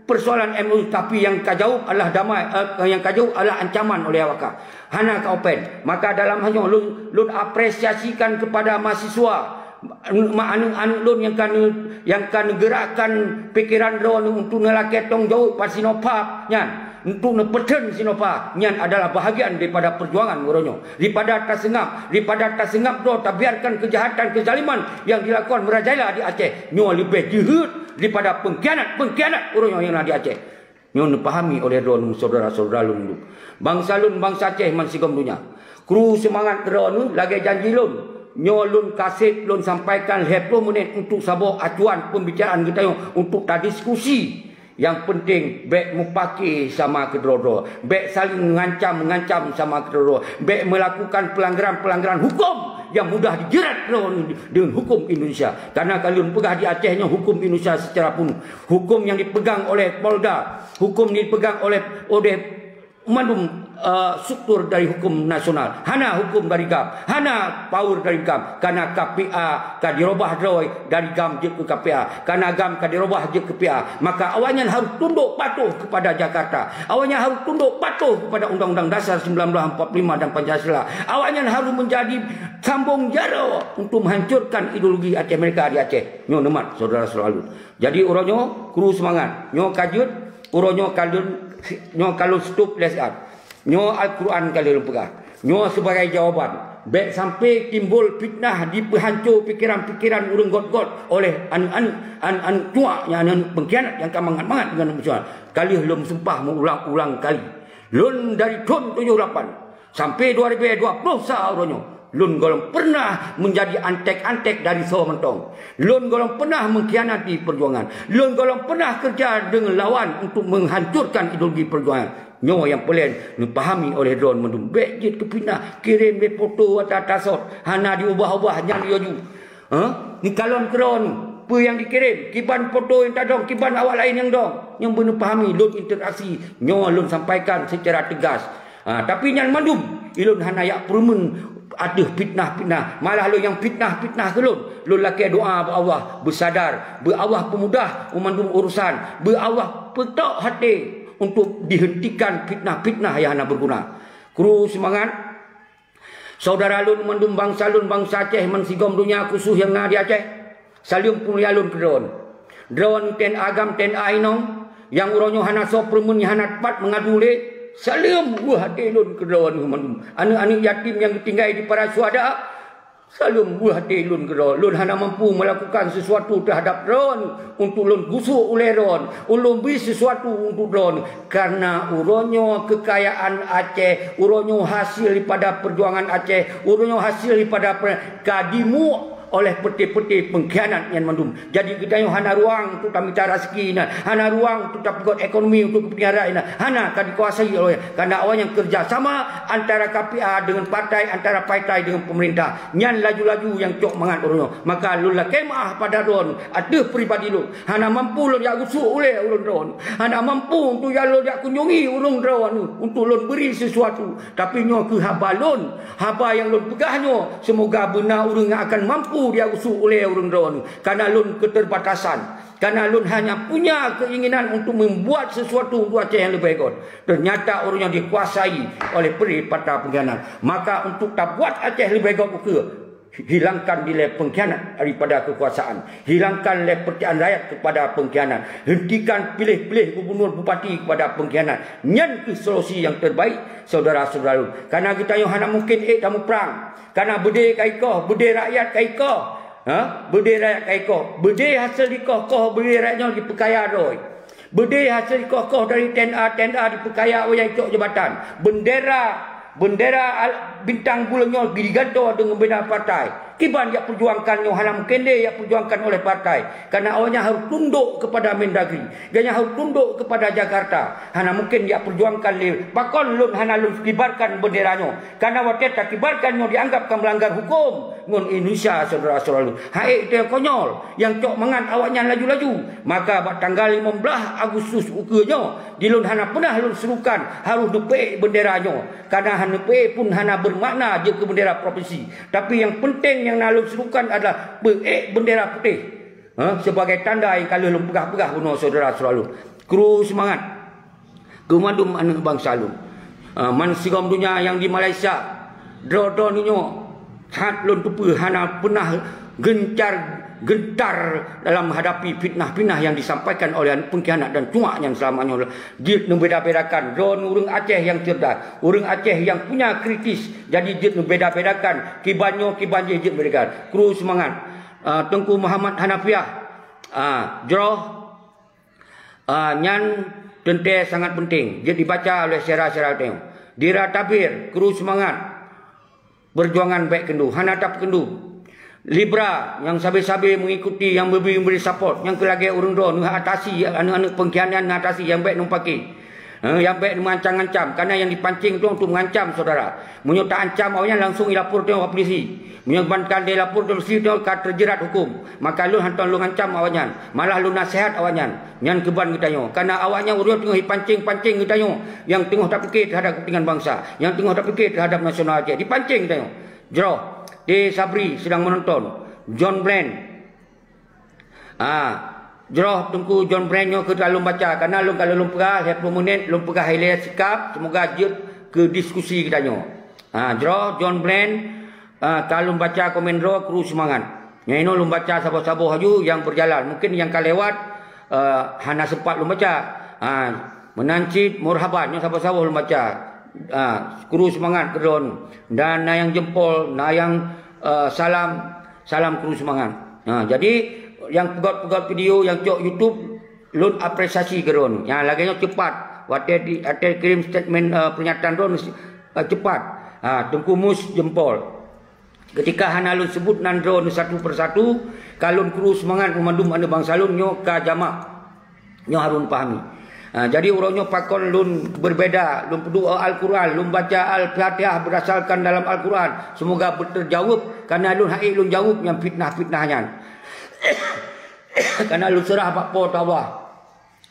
persoalan M O U, tapi nyang ka jaweueb adalah damai, eh, nyang ka jaweueb adalah ancaman oleh awak ka. Hana ka open. Maka dalam hal nyoe lôn, lôn apresiasikan kepada mahasiswa, ma-, aneuk-aneuk lôn nyang ka neu-, nyang ka neugeurakkan pikeran droeneuh untuk neulakèe tanggung jaweueb bak Sinovac nyan, untuk neupeutheun Sinovac nyan adalah bahagian daripada perjuangan uroe nyoe. Daripada taseungap, daripada taseungap droe, tabiarkan kejahatan, kezaliman yang dilakukan merajalela di Aceh, nyoe leubeh jeuhet daripada pengkhianat-pengkhianat uroe nyoe nyang na di Aceh. Nyoe neupahami oleh droeneuh, syedara-syedara lôn. Bansa lôn, bansa Aceh, man sigom donya. Kru seumangat droeneuh lagèe janji lôn. Nyoe lôn kaseb lôn sampaikan lhèe ploh menit untuk saboh acuan pembicaraan geutanyoe untuk tadiskusi. Nyang penting, bèk mupake sama keudroe-droe. Bèk saling ngancam-ngancam sama keudroe-droe. Bèk melakukan pelanggaran-pelanggaran hukum yang mudah dijerat droeneuh deungon hukum Indonesia. Karena ka lôn peugah di Aceh nyoe hukum Indonesia secara penuh. Hukum yang dipegang oleh Polda, hukum yang dipegang oleh, oleh mandum, eh, struktur dari hukum nasional. Hana hukum dari GAM, hana power dari GAM. Karena K P A ka dirubah droe dari GAM jeuet keu K P A. Karena GAM ka dirubah jeuet keu K P A. Maka awaknyan harus tunduk patuh kepada Jakarta. Awaknyan harus tunduk patuh kepada Undang-Undang Dasar sembilan belas empat puluh lima dan Pancasila. Awaknyan harus menjadi sambong jaroe untuk menghancurkan ideologi Aceh Merdeka di Aceh. Nyoe neumat, syedara-syedara lôn. Jadi, uroe nyoe, kru seumangat. Nyoe ka jeuet, uroe nyoe ka lôn, nyoe ka lôn stop lé siat. Nyoe Al-Quran ka lôn peugah. Nyoe sibagai jawaban. Bèk sampai timbul fitnah, dipeuhanco pikeran-pikeran ureueng göt-göt oleh aneuk-aneuk, aneuk-aneuk cuak nyang, aneuk pengkhianat nyang ka mangat-mangat deungon musoh. Ka lheueh lôn meusumpah meuulang-ulang kali. Lôn dari thôn tujoh lapan sampai dua ribu dua puluh sa uroe nyoe, lôn gohlom pernah menjadi antek-antek dari soe mantong. Lôn gohlom pernah mengkhianati perjuangan. Lôn gohlom pernah kerja dengan lawan untuk menghancurkan ideologi perjuangan. Nyoe nyang peureulèe neupahami oleh droeneuh mandum. Bèk jeuet keu fitnah, kirém lé foto ata tasot, hana diubah-ubah, nyan laju. Ha? Neukalon keu droeneuh, peue nyang dikirém, kiban foto nyang tadong, kiban awak laén nyang dong. Nyang beuneupahami, lôn interaksi, nyoe lôn sampaikan secara tegas. Ha, tapi nyan mandum, ulôn hana jak peureumeun ateueh fitnah-fitnah. Malah lôn nyang fitnah-fitnah keu lôn, lôn lakèe doa bak Allah, beusadar, beu Allah peumudah mandum urusan, beu Allah peutok até untuk dihentikan fitnah-fitnah nyang hana beuguna. Kru seumangat, Syedara lôn mandum, bansa lôn, bansa Aceh, man sigom donya khusos nyang na di Aceh, saleuem peumulia lôn keu droeneuh. Droeneuh T N A GAM, T N A inong, nyang uroe nyoe hana soe peureumeun, nyang hana teumpat meungadu lé, saleuem buet até lôn keu droeneuh mandum. Aneuk-aneuk yatim nyang geutinggai di para syuhada, saleuem buet até lôn keu droeneuh. Lôn hana mampu melakukan sesuatu terhadap droeneuh untuk lôn gusok ulèe droeneuh, ulôn bri sesuatu untuk droeneuh. Karena uroe nyoe kekayaan Aceh, uroe nyoe hasil daripada perjuangan Aceh, uroe nyoe hasil daripada pe-, ka jimuek oleh peuté-peuté pengkhianat nyan mandum. Jadi geutanyoe hana ruang untuk tamita raseuki inan, hana ruang untuk tapeugöt ekonomi untuk keupeuntingran rakyat inan, hana ka dikuasai oleh, karena awaknyan kerja sama antara K P A dengan partai, antara partai dengan pemerintah. Nyan laju-laju nyang cok mangat uroe nyoe. Maka lôn lakèe meu'ah pada droeneuh ateueh pribadi lôn. Hana mampu lôn jak gusok ulèe ureueng droeneuh. Hana mampu untuk jak lôn jak kunjungi ureueng droeneuh untuk lôn bri sesuatu. Tapi nyoe keuh haba lôn. Haba nyang lôn peugah nyoe, seumoga beuna ureueng nyang akan mampu jak gusok ulèe ureueng droeneuh. Karena lôn keterbatasan. Karena lôn hanya punya keinginan untuk membuat sesuatu untuk Aceh nyang leubeh göt. Ternyata ureueng nyan dikuasai oleh peuté partai pengkhianat. Maka untuk tabuat Aceh leubeh göt ukeue, hilangkan dilèe pengkhianat daripada kekuasaan. Hilangkan lé percayaan rakyat kepada pengkhianat. Hentikan pilih-pilih gubernur bupati kepada pengkhianat. Nyan keuh solusi nyang terbaik, syedara-syedara lôn. Karena geutanyoe hana mungkin ék tamuprang. Karena beudé ka ikoh, beudé rakyat ka ikoh. Ha? Beudé rakyat ka ikoh. Beudé hasil ikoh-koh beudé rakyat nyoe dipeukaya droe. Beudé hasil ikoh-koh dari T N A, T N A dipeukaya awaknyan cok jabatan. Bendera, bendera al-, Bintang buleuen nyoe digantoe deungon bendera partai. Kiban jak peujuangkan nyoe hana mungken lé jak peujuangkan oleh partai. Karena awaknyan harus tunduk kepada Mendagri. Gobnyan harus tunduk kepada Jakarta. Hana mungken jak peujuangkan lé. Pakon lôn hana lôn kibarkan bendera nyoe? Karena watée takibarkan nyoe dianggap ka melanggar hukum ngon Indonesia, saudara-saudara lôn. Hai itu yang konyol, yang cok mangat awaknyan laju-laju. Maka bak tanggal lima belas Agustus ukeue nyoe, di lôn hana peunah lôn serukan harus neupeuék bendera nyoe. Karena hana peuék pun hana bermakna jeuet keu bendera provinsi. Tapi yang penting yang na lôn serukan adalah peuék bendera putéh. Ha, sebagai tanda yang ka lheueh lôn peugah-peugah bunoe saudara-saudara lôn. Kru seumangat keu mandum aneuëk bansa lôn. Ha, man sigom donya nyang di Malaysia, droe-droe nyoe that lôn teupeue hana peunah gencar gentar dalam hadapi fitnah-fitnah yang disampaikan oleh pengkhianat dan cuak nyan selama nyoe. Jeuet neubeda-bedakan droe ureuëng Aceh yang cerdas, ureuëng Aceh yang punya kritis. Jadi jeuet neubeda-bedakan kiban nyoe kiban jih jeuet bedakan. Kru seumangat. Ah, Teungku Muhammad Hanafiah, ah, jroh, ah, nyan teuntée sangat penting jeuet dibaca oleh syedara-syedara tanyoe. Dira Tabir, kru seumangat. Peujuangan bék keundu, hana tapeukeundu. Libra nyang sabe-sabe mengikuti, nyang beubi memberi support, nyang keu lagée ureuëng droe neuatasi aneuëk-aneuëk pengkhianat, neuatasi nyang bék numpaki. Eh, nyang bék meuancam-ancam, karena nyang dipancing tu untuk mengancam saudara. Meunyoe ta-ancam awaknyan langsung ilapor teuh bak polisi. Meunyoe ban ka dilapor teuh polisi teuh ka terjerat hukum, maka lôn hantom lôn ancam awaknyan, malah lôn nasihat awaknyan. Nyan keuban geutanyoe. Karena awaknyan ureuëng teungoh jipancing-pancing geutanyoe nyang teungoh tapike teuhadab keupentingan bansa, nyang teungoh tapike teuhadab nasional Aceh. Dipancing geutanyoe. Jroh, T Sabri sedang menonton. John Brand. Ah, jroh Teungku John Brand nyoe keu lôn baca. Karena lôn ka lôn peugah lhée ploh menit, lôn peugah ilée sikap, semoga jeuet keu diskusi geutanyoe. Ah, jroh John Brand, ah, ka lôn baca komen droe, kru seumangat. Nyang inoe lôn baca saboh-saboh laju nyang berjalan. Mungkin nyang ka lewat, eh, hana sempat lôn baca. Ha, meunan cit murhaban nyoe saboh-saboh lôn baca. Ha, kru seumangat keudroe. Dan na nyang jempol, na nyang, eh, salam, salam kru seumangat. Ha, jadi nyang peugét-peugét video nyang cok YouTube lôn apresiasi keudroe. Nyang lagée nyoe cepat. Watée di, watée kirim statement, eh, pernyataan droe, eh, cepat. Ha, Teungku Mus jempol. Ketika hana lôn sebut nan droe satu persatu, ka lôn kru seumangat meumandum aneuëk bansa lôn nyoe ka jamak. Nyoe harun pahami. Ha, jadi uroe nyoe pakon lôn berbeda, lôn peuduek Al-Quran, lôn baca Al-Fatihah berdasarkan dalam Al-Quran. Semoga terjaweueb, karena lôn hai lôn jaweueb nyang fitnah-fitnah nyan. Karena lôn seurah bak Po teu Allah.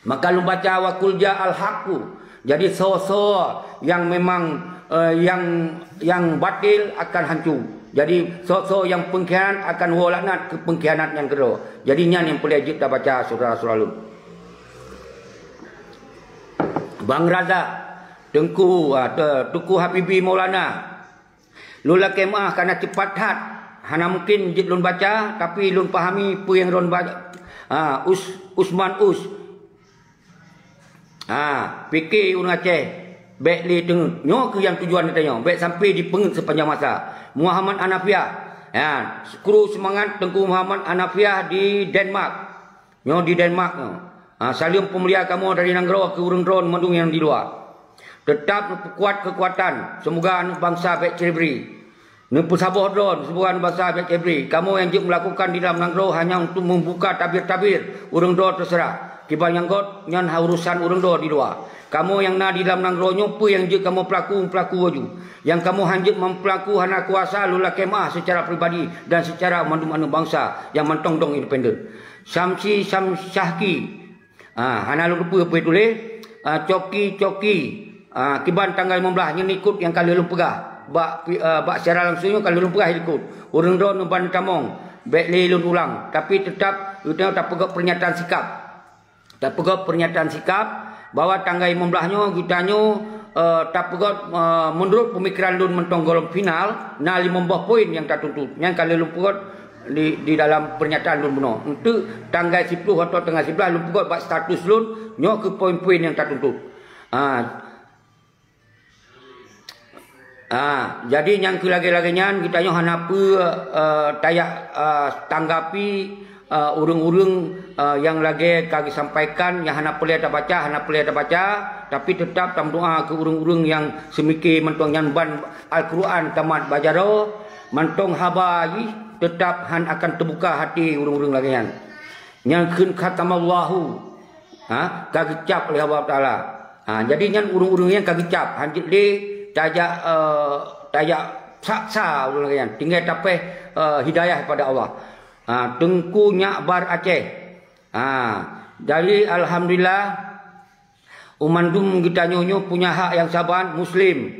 Maka lôn baca wa qul ja'al haqqu. Jadi soe-soe nyang memang, eh, nyang, nyang batil akan hanco. Jadi soe-soe nyang pengkhianat akan woe laknat keu pengkhianat nyang keudroe. Jadi nyan nyang peureulée jeuet tabaca saudara-saudara lôn. Bang Razak, Teungku, ah, Te-, Teungku Habibi Maulana, lôn lakée meuáh karena cepat that. Hana mungken jeuet lôn baca, tapi lôn pahami peue nyang lôn ba-, ha, Us-, Usman Us. Ha, pike ureuëng Aceh, bék lé teungeut. Nyoe keuh nyang tujuan geutanyoe, bék sampai dipeungeut sepanjang masa. Muhammad Hanafiah. Ha, kru seumangat Teungku Muhammad Hanafiah di Denmark. Nyoe di Denmark nyoe. Ha, saleuem peumulia kamoe dari nanggroe keu ureuëng droe mandum nyang di luwa. Teutap neupeukuat keukuatan, seumoga aneuëk bansa bék ceubri. Neupeusaboh droe, seumoga aneuëk bansa bék ceubri. Kamoe nyang jeuet meulakukan di dalam nanggroe hanya untuk membuka tabir-tabir ureuëng droe teuseurah. Kiban nyang göt nyan ha urusan ureuëng droe di luwa. Kamoe nyang na di dalam nanggroe nyoe peue nyang jeuet kamoe peulaku, peulaku laju. Nyang kamoe hanjeuet mempeulaku hana kuasa lôn lakée meuáh secara pribadi dan secara mandum aneuëk bansa nyang mantong dong independen. Syamsi Syam-, Syahki. Ah, hana lôn teupeue peue tuléh. Ah, coki, coki. Ah, kiban tanggai lima belas nyan ikot nyang ka lheueh lôn peugah. Bak pi-, ah, bak siaran langsung nyoe ka lheueh lôn peugah ikot. Ureuëng droe neuban tamong, bék lé lôn ulang. Tapi teutap geutanyoe tapeugét pernyataan sikap. Tapeugét pernyataan sikap bahwa tanggai lima belas nyoe geutanyoe, eh, tapeugét, eh, meunurot peumikiran lôn mantong gohlom final, na limong boh poin nyang tatuntut. Nyang ka lheueh lôn peugét di, di dalam pernyataan lôn bunoe. Enteuk tanggai siploh atau tanggai sibelas lôn peugét bak status lôn, nyoe keuh poin-poin nyang tatuntut. Ha. Ah, jadi nyang keu lagée-lagée nyan geutanyoe hana peue, eh, tajak, eh, tanggapi, eh, ureuëng-ureuëng, eh, nyang lagée ka geusampaikan nyang hana peureulée tabaca, hana peureulée tabaca, tapi teutab tameudoá keu ureuëng-ureuëng nyang seumike mantong nyan ban Al-Qur'an tamat bak jaroe, mantong haba jih teutab han akan teubuka hati ureuëng-ureuëng lagée nyan. Nyang kheun khatamallahu, ha, ka geucab oleh Allah Taala. Ha, jadi nyan ureuëng-ureuëng nyang ka geucab, hanjeuet lé tajak, eh, tajak saksa ureuëng lagée nyan. Tinggai tapéh, eh, hidayah pada Allah. Ha, Teungku Nyak Bar Aceh. Ha, jadi alhamdulillah, u mandum geutanyoe nyoe punya hak nyang saban muslim.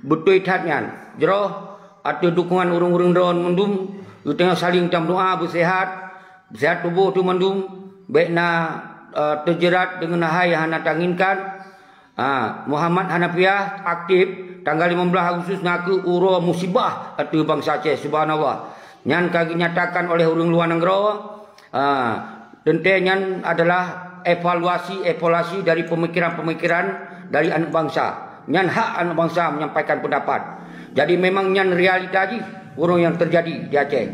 Beutôi that nyan. Jroh ateueh dukungan ureuëng-ureuëng droe mandum, geutanyoe saling tameudoá beuseuhat, beuseuhat tuboh teuh mandum, bék na, eh, teujeurat deungon hai hana tanginkan. Ha, Muhammad Hanafiah aktif, tanggal lima belas Agustus nakeuh uroe musibah ateueh bansa Aceh, subhanallah. Nyan ka geunyatakan oleh ureuëng luwa nanggroe. Ha, teuntée nyan adalah evaluasi-evaluasi dari pemikiran-pemikiran dari aneuk bansa. Nyan hak aneuk bansa menyampaikan pendapat. Jadi memang nyan realita jih ureuëng nyang teujadi di Aceh.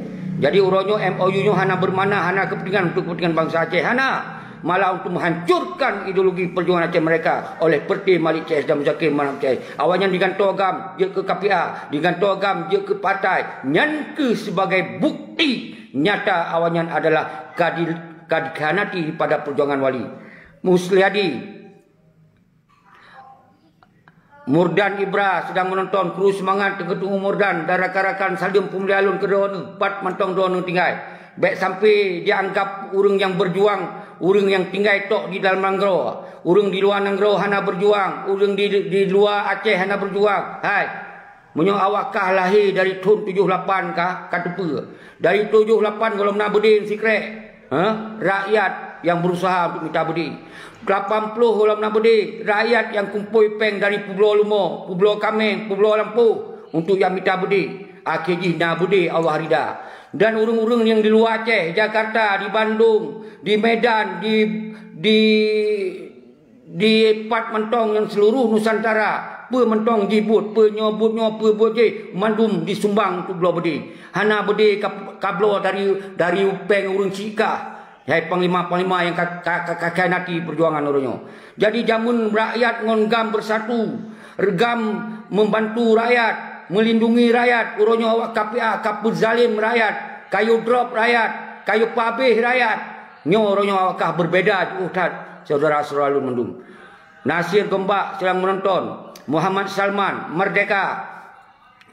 Jadi uroe nyoe M O U nyoe hana bermakna, hana kepentingan untuk kepentingan bansa Aceh, hana. Malah untuk menghancurkan ideologi perjuangan Aceh mereka oleh Perte Malik C S dan Muzakir Manaf C S. Awaknyan digantoe GAM jeuet keu K P A, digantoe GAM jeuet keu partai. Nyan keuh sebagai bukti nyata awaknyan adalah ka di-, ka dikhianati pada perjuangan Wali. Musliadi, Murdan Ibra sedang menonton, kru semangat teungoh teungoh Murdan dan rakan-rakan saleuem peumulia lôn keu droeneuh, pat mantong droeneuh tinggai. Bék sampai dianggap ureuëng nyang berjuang, ureuëng nyang tinggai tok di dalam nanggroe. Ureuëng di luwa nanggroe hana berjuang, ureuëng di, di luwa Aceh hana berjuang. Hai, meunyoe awak kah lahé dari thon tujoh lapan kah, ka teupeue. Dari tujoh lapan gohlom na beudé sikrek. Ha? Rakyat nyang berusaha untuk mita beudé. Lapan ploh gohlom na beudé, rakyat nyang kumpôi péng dari peubloe Lumoe, peubloe Kaméng, peubloe Lampôh untuk nyang mita beudé. Akhé jih na beudé Allah rida. Dan ureuëng-ureuëng nyang di luwa Aceh, Jakarta, di Bandung, di Medan, di, di di pat mantong nyang seluruh Nusantara, peue mantong jih buet, peue nyoe buet nyoe, peue buet jih, mandum disumbang untuk bloe beudé. Hana beudé ka, ka bloe dari, dari péng ureuëng syiek kah. Hai panglima-panglima nyang ka, ka, ka, ka khianati perjuangan uroe nyoe. Jadi jameun rakyat ngon GAM bersatu, GAM membantu rakyat, melindungi rakyat, uroe nyoe awak K P A ka peuzalem rakyat, ka yue drop rakyat, ka yue peuhabéh rakyat. Nyoe uroe nyoe awak kah berbeda jiôh that, syedara-syedara lôn mandum. Nasir Gombak sedang menonton. Muhammad Salman, Merdeka,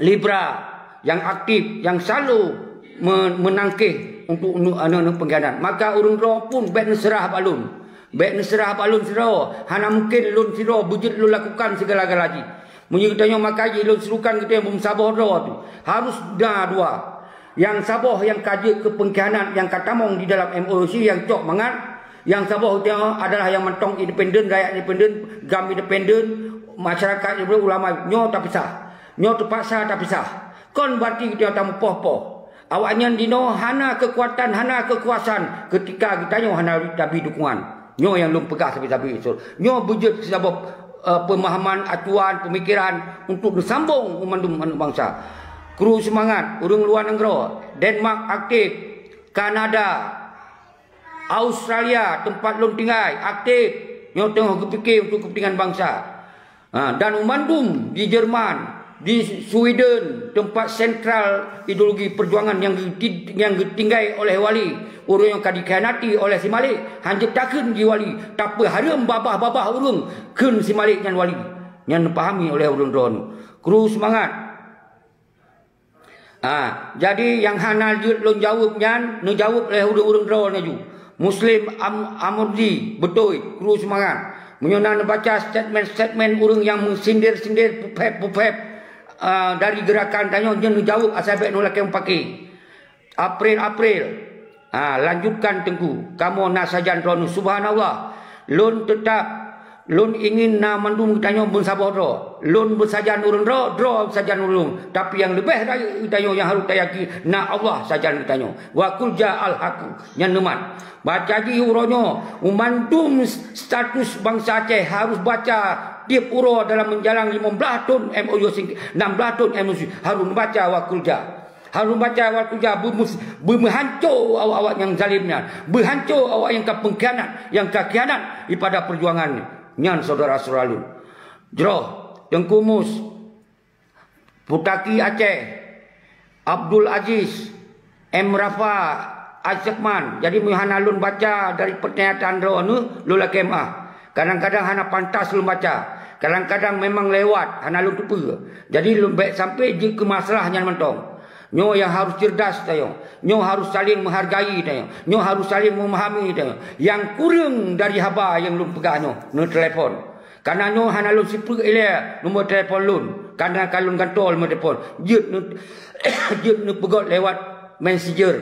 Libra, yang aktif, yang selalu me-, menangkih untuk nu-, aneuk-aneuk pengkhianat. Maka ureuëng droe pun bék neuseurah bak lôn. Bék neuseurah bak lôn sidroe. Hana mungkin lôn sidroe beujeuet lôn lakukan segala-gala jih. Meunyoe geutanyoe maka jih lôn serukan geutanyoe beumeusaboh droe tu. Harus na dua. Nyang saboh nyang ka jeuet keu pengkhianat nyang ka tamong di dalam M O U C nyang cok mangat, nyang saboh nyoe adalah nyang mantong independen, rakyat independen, GAM independen, masyarakat independen, ulama nyoe tapisah. Nyoe teupaksa tapisah. Kon berarti geutanyoe tameupoh-poh. Awaknyan jinoe hana keukuatan, hana keukuasaan keutika geutanyoe hana tabri dukungan. Nyoe nyang lôn peugah sabe-sabe usul. Nyoe beujeuet sibagoe, eh, pemahaman, acuan, pemikiran untuk neusambong u mandum aneuk bansa. Kru seumangat, ureuëng luwa nanggroe, Denmark aktif, Kanada, Australia, teumpat lôn tinggai, aktif. Nyoe teungoh geupike untuk keupeuntengan bansa. Ha, dan u mandum di Jerman, di Sweden, teumpat sentral ideologi perjuangan nyang geuti-, nyang geutinggai oleh Wali, ureuëng nyang ka dikhianati oleh si Malik, hanjeuet takheun di Wali, tapeuhareuem babah-babah ureuëng kheun si Malik nyan Wali. Nyan neupahami oleh ureuëng droeneuh. Kru seumangat. Ah, jadi nyang hana jeuet lôn jaweueb nyan, neujaweueb lé ureuëng-ureuëng droe laju. Muslim Am-, Amurdi, beutôi, kru seumangat. Meunyoe na neubaca statement-statement ureuëng nyang meusindir-sindir, peuphép-peuphép, ah, dari geurakan tanyoe, nyan neujaweueb asai bék nulakée mupake. April, April. Ha, lanjutkan Teungku. Kamoe na sajan droeneuh. Subhanallah. Lôn teutab, lôn ingin na mandum geutanyoe beusaboh droe. Lôn beusajan ureuëng droe, droe beusajan ureuëng. Tapi nyang leubeh rayeuk geutanyoe nyang harôh tayakin, na Allah sajan geutanyoe. Wa qul ja'al haqqu. Nyan neumat. Baca jih uroe nyoe, u mandum status bansa Aceh harôh baca Tiep uroe dalam meujalang limong blaih thon M O U sing-, enam blaih thon M O U, harus baca wa kulja. Harus baca wa kulja, beumus-, beumeuhanco awak-awak nyang zalim nyan. Beuhanco awak nyang ka pengkhianat, nyang ka khianat ipada perjuangan nyan, saudara-saudara lôn. Jroh, Teungku Mus, Putaki Aceh, Abdul Aziz, M Rafa, Asekman. Jadi, meunyoe hana lôn baca dari pernyataan droeneuh, lôn lakée meu'ah. Kadang-kadang hana pantas lôn baca. Kadang-kadang memang lewat, hana lôn teupeue. Jadi, lôn bék sampai jeuet keu masalah nyan mantong. Nyoe nyang harus cerdas tanyoe. Nyoe harus saling menghargai tanyoe. Nyoe harus saling memahami tanyoe. Nyang kureueng dari haba nyang lôn peugah nyoe, neutelepon. Karena nyoe hana lôn sipreuk ilée nomor telepon lôn. Karena ka lôn gantoe nomor telepon. Jeuet neu-, jeuet neupeugét lewat messenger.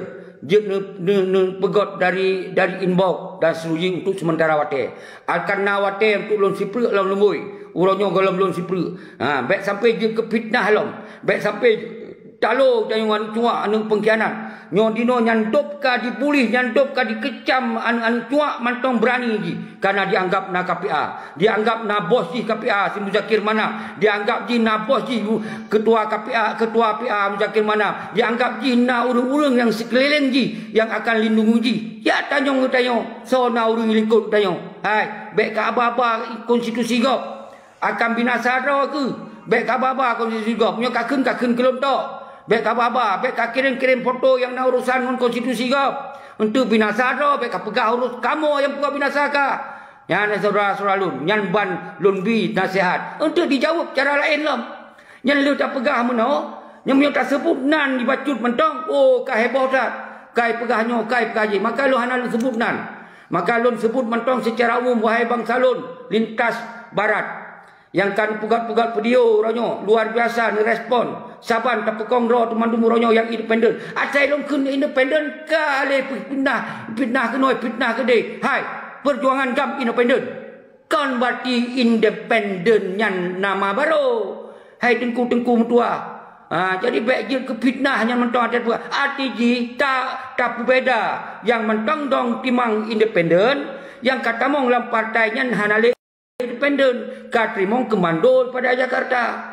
Jeuet neu-, neu-, neupeugét dari, dari inbox dan seterusnya untuk sementara watée. Akan na watée untuk lôn sipreuk lom lumbôi. Uroe nyoe gohlom lôn sipreuk. Ha, bék sampai jeuet keu fitnah lom. Bék sampai talo tanyoe aneuk cuak, aneuk pengkhianat. Nyoe dinoe nyan dop ka dibuléh, nyan dop ka dikecam aneuk-aneuk cuak mantong beurani jih. Karena dianggap na K P A. Dianggap na bos jih K P A si Muzakir Manaf. Dianggap jih na bos jih ketua K P A, ketua P A Muzakir Manaf. Dianggap jih na ureuëng-ureuëng nyang sikeulileng jih nyang akan lindungi jih. Ya tanyong geutanyoe, soe na ureuëng likot geutanyoe? Hai, bék ka aba-aba konstitusi gob. Akan binasa droe keuh. Bék ka aba-aba konstitusi gob. Nyoe ka kheun, ka kheun keu lôn tok. Bék ka aba-aba, bék ka kirém-kirém foto nyang na urosan ngon konstitusi gob. Untuk binasa droe, bék ka peugah urus kamoe nyang peugah binasa ka. Nyan, syedara-syedara lôn, nyan ban lôn bi naseuhat. Untuk dijaweueb cara laén lom. Nyan lheueh tapeugah meunoe, nyan meunyoe taseubut nan jibacut mantong, oh, ka heboh that. Kai peugah nyoe, kai peugah jih. Maka lôn hana lôn seubut nan. Maka lôn seubut mantong seucara umum, wahai bansa lôn, lintas barat. Nyang ka neupeugét-peugét video uroe nyoe, luar biasa neurespon. Saban tapeukong droe teumandum uroe nyoe nyang independen. Asai lôn kheun independen, ka lé fitnah, fitnah keunoe, fitnah keudeh. Hai, perjuangan GAM independen. Kon berarti independen nyan nama baru. Hai teungku-teungku meutuah. Ha, jadi bék jeuet keu fitnah nyan mantong até peue. Arti jih ta-, tapeubeda nyang mantong dong timang independen, nyang ka tamong lam partai nyan hana lé independen, ka teurimong keumando pada Jakarta.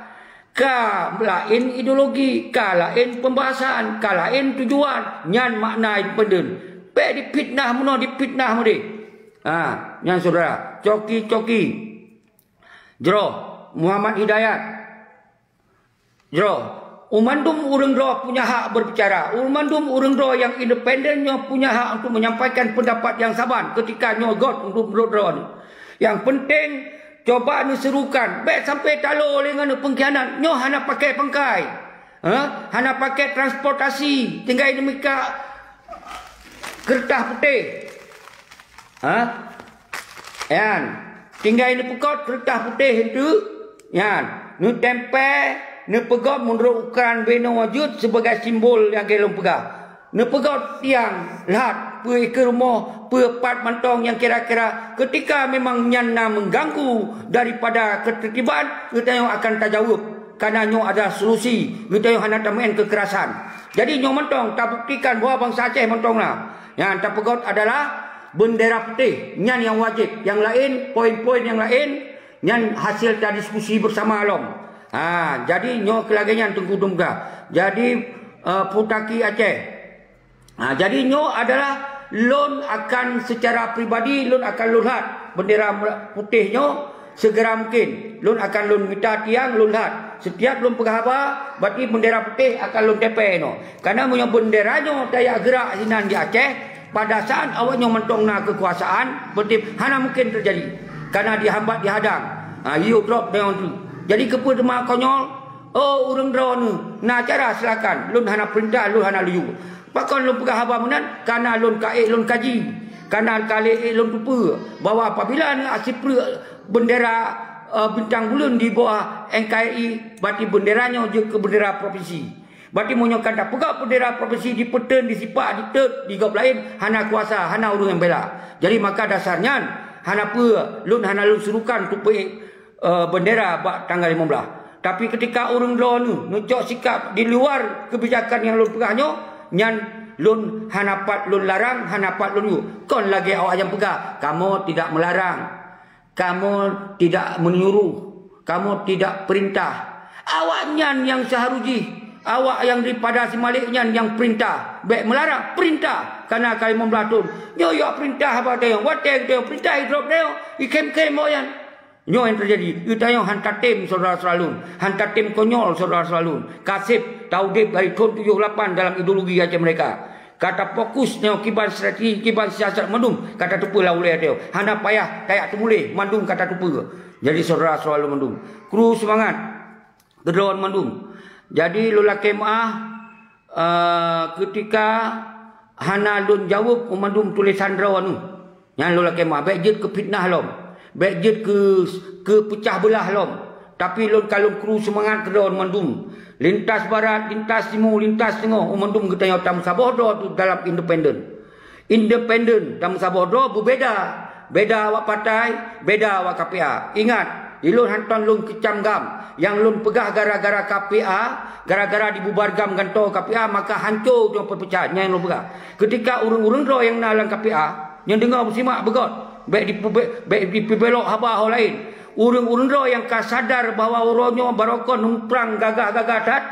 Ka laén ideologi, ka laén pembahasan, ka laén tujuan, nyan makna independen. Bék difitnah meunoe, difitnah meudeh. Ha, nyan syedara, coki-coki. Jroh, Muhammad Hidayat. Jroh, mandum ureuëng droe punya hak berbicara. Mandum ureuëng droe nyang independen nyoe punya hak untuk menyampaikan pendapat nyang saban ketika nyoe göt untuk menurut droe. Nyang penting, coba neuserukan. Bék sampai talo lé ngon pengkhianat. Nyoe hana pakai pangkai. Ha? Hana pakai transportasi. Tinggai neumika kertas putéh. Ha? Nyan. Tinggai neupeugét kertas putéh itu. Nyan. Neutempé, neupeugét menurut ukuran binoe jeuet sebagai simbol nyang lôn peugah. Neupeugét tiang, lhat, peue ikeue rumoh, peue pat mantong nyang kira-kira ketika memang nyan na mengganggu daripada ketertiban, geutanyoe akan tajaweueb. Karena nyoe adalah solusi, geutanyoe hana tameu'en kekerasan. Jadi nyoe mantong tabuktikan bahwa bansa Aceh mantong na. Nyang tapeugét adalah bendera putéh, nyan nyang wajéb. Nyang laén, poin-poin nyang laén, nyan hasil tadiskusi bersama lom. Ha, jadi nyoe keu lagée nyan Teungku Dumga. Jadi, eh, Putaki Aceh. Ha, jadi nyoe adalah lôn akan secara pribadi, lôn akan lôn lhat bendera putéh nyoe segera mungkin. Lôn akan lôn mita tiang, lôn lhat. Setiap lôn peugah haba, berarti bendera putéh akan lôn tempé nyoe. Karena meunyoe bendera nyoe tajak geurak sinan di Aceh, pada saat awak nyoe mantong na kekuasaan, berarti hana mungkin terjadi. Karena dihambat, dihadang. Ha, you drop down tu. Jadi keupeue teuma konyol? Oh, ureuëng droeneuh na cara, silakan. Lôn hana peurintah, lôn hana laju. Pakon lôn peugah haba meunan? Karena lôn ka ék lôn kaji. Karena ka lé ék lôn teupeue bahwa apabila na sipreuk bendera, eh, bintang buleuen di bawah N K R I, berarti bendera nyoe jeuet keu bendera provinsi. Berarti meunyoe ka tapeugah bendera provinsi dipeuteun, disipak, ditot di gob laén, hana kuasa, hana ureuëng nyang bela. Jadi maka dasar nyan, hana peue, lôn hana lôn suruhkan tupeu eh, bendera bak tanggal limong blaih. Tapi ketika ureuëng droeneuh neucok sikap di luar kebijakan nyang lôn peugah nyoe, nyan lôn hana pat lôn larang, hana pat lôn yue. Kon lagée awak nyang peugah, kamoe tidak melarang. Kamoe tidak menyuruh, kamoe tidak perintah. Awaknyan nyang seuharôh jih, awak nyang daripada si Malik nyan nyang perintah. Bék meularang, perintah. Kana ka limong blaih thon. Nyoe jak perintah haba teuh, watée teuh perintah idrop teuh, ikhém-khém awaknyan. Nyoe nyang teujadi. Geutanyoe han tatem syedara-syedara lôn, han tatem konyol syedara-syedara lôn. Ka seb taudeb dari thon tujoh lapan dalam ideologi Aceh Merdeka. Ka tafokus nyoe kiban strategi, kiban siasat mandum ka tateupeue lam ulée teuh. Hana payah tajak teumuléh, mandum ka tateupeue. Jadi syedara-syedara lôn mandum, kru seumangat keudroe mandum. Jadi lôn lakée meuáh, eh, keutika hana lôn jaweueb mandum tulésan droeneuh. Nyan lôn lakée meuáh, bék jeuet keu fitnah lom, bék jeuet keu, keu peucah beulah lom. Tapi lôn ka lôn kru seumangat keudroe mandum. Lintas barat, lintas timu, lintas teungoh, mandum geutanyoe tameusaboh droe dalam independen. Independen tameusaboh droe beubeda. Beda awak partai, beda awak K P A. Ingat, ilôn hantom lôn keucam GAM. Nyang lôn peugah gara-gara K P A, gara-gara dibubar GAM gantoe K P A, maka hanco nyoe peupeucah. Nyan lôn peugah. Keutika ureuëng-ureuëng droe nyang na lam K P A, nyang deungoe simak beugét, bék dipeubé-, bék dipeubelok haba ho laén. Ureuëng-ureuëng droe nyang ka sadar bahwa uroe nyoe barokon muprang gagah-gagah that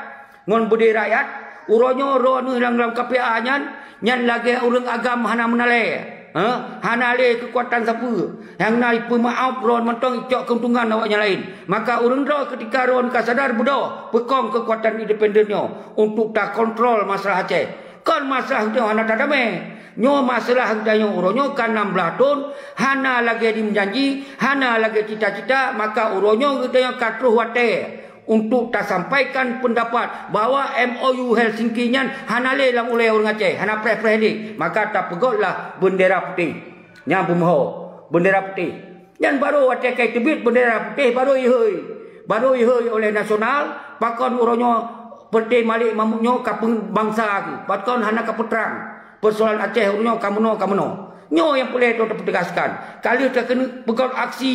ngon beudé rakyat, uroe nyoe droeneuh nyang lam K P A nyan, nyan lagée ureuëng agam hana meunalée, ha? Hana lé keukuatan sapeue. Nyang na ipeumeuáb droe mantong icok keuntungan awaknyan laén. Maka ureuëng droe keutika droe ka sadar beudôh peukong keukuatan independen nyoe untuk takontrol masalah Aceh. Kon masalah nyoe hana tadamé. Nyoe masalah geutanyoe uroe nyoe ka nam blaih thon, hana lagée jimeujanji, hana lagée cita-cita, maka uroe nyoe geutanyoe ka troh watée untuk tasampaikan peundapat bahwa M O U Helsinki nyan hana lé lam ulée ureuëng Aceh, hana preh-preh lé. Maka tapeugotlah beundera putéh. Nyan beumeuho, beundera putéh. Nyan barô watée ka teubiet beundera putéh, barô ihôi. Barô ihôi oleh nasional, pakon uroe nyoe peureté Malik Mahmud nyoe ka peubangsa keuh, pakon hana ka peutrang peusoalan Aceh uroe nyoe ka meunoe, ka meunoe. Nyoe nyang peureulée droe tapeuteugaskan. Ka lheueh takeuneuk peugét aksi,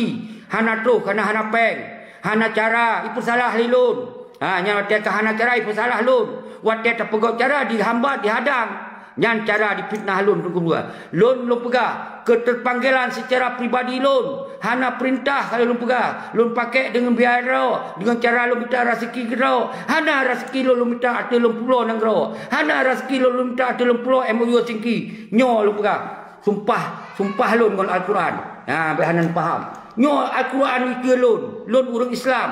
hana troh, hana, hana péng, hana cara, ipeusalah lé lôn. Ha, nyan watée ka hana cara, ipeusalah lôn. Watée tapeugét cara, dihambat, dihadang. Nyan cara difitnah lôn teungku dua. Lôn, lôn peugah, keuteupanggilan seucara pribadi lôn, hana peurintah ka lôn peugah. Lôn pakék deungon biaya droe, deungon cara lôn mita raseuki keudroe. Hana raseuki lôn, lôn mita ateueh lôn pulo nanggroe. Hana raseuki lôn, lôn mita ateueh lôn pulo M O U Helsinki. Nyoe lôn peugah. Sumpah, sumpah lôn ngon Al-Quran. Ha, bék hana paham. Nyoe Al-Quran ikeue lôn, lôn ureuëng Islam.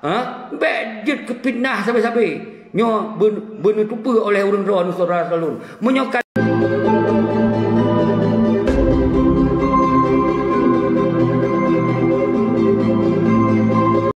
Ha? Bék jeuet keu fitnah sabe-sabe. Nyoe beun-, beuneutupeue oleh ureuëng droe nyoe syedara lôn. Meunyoe ka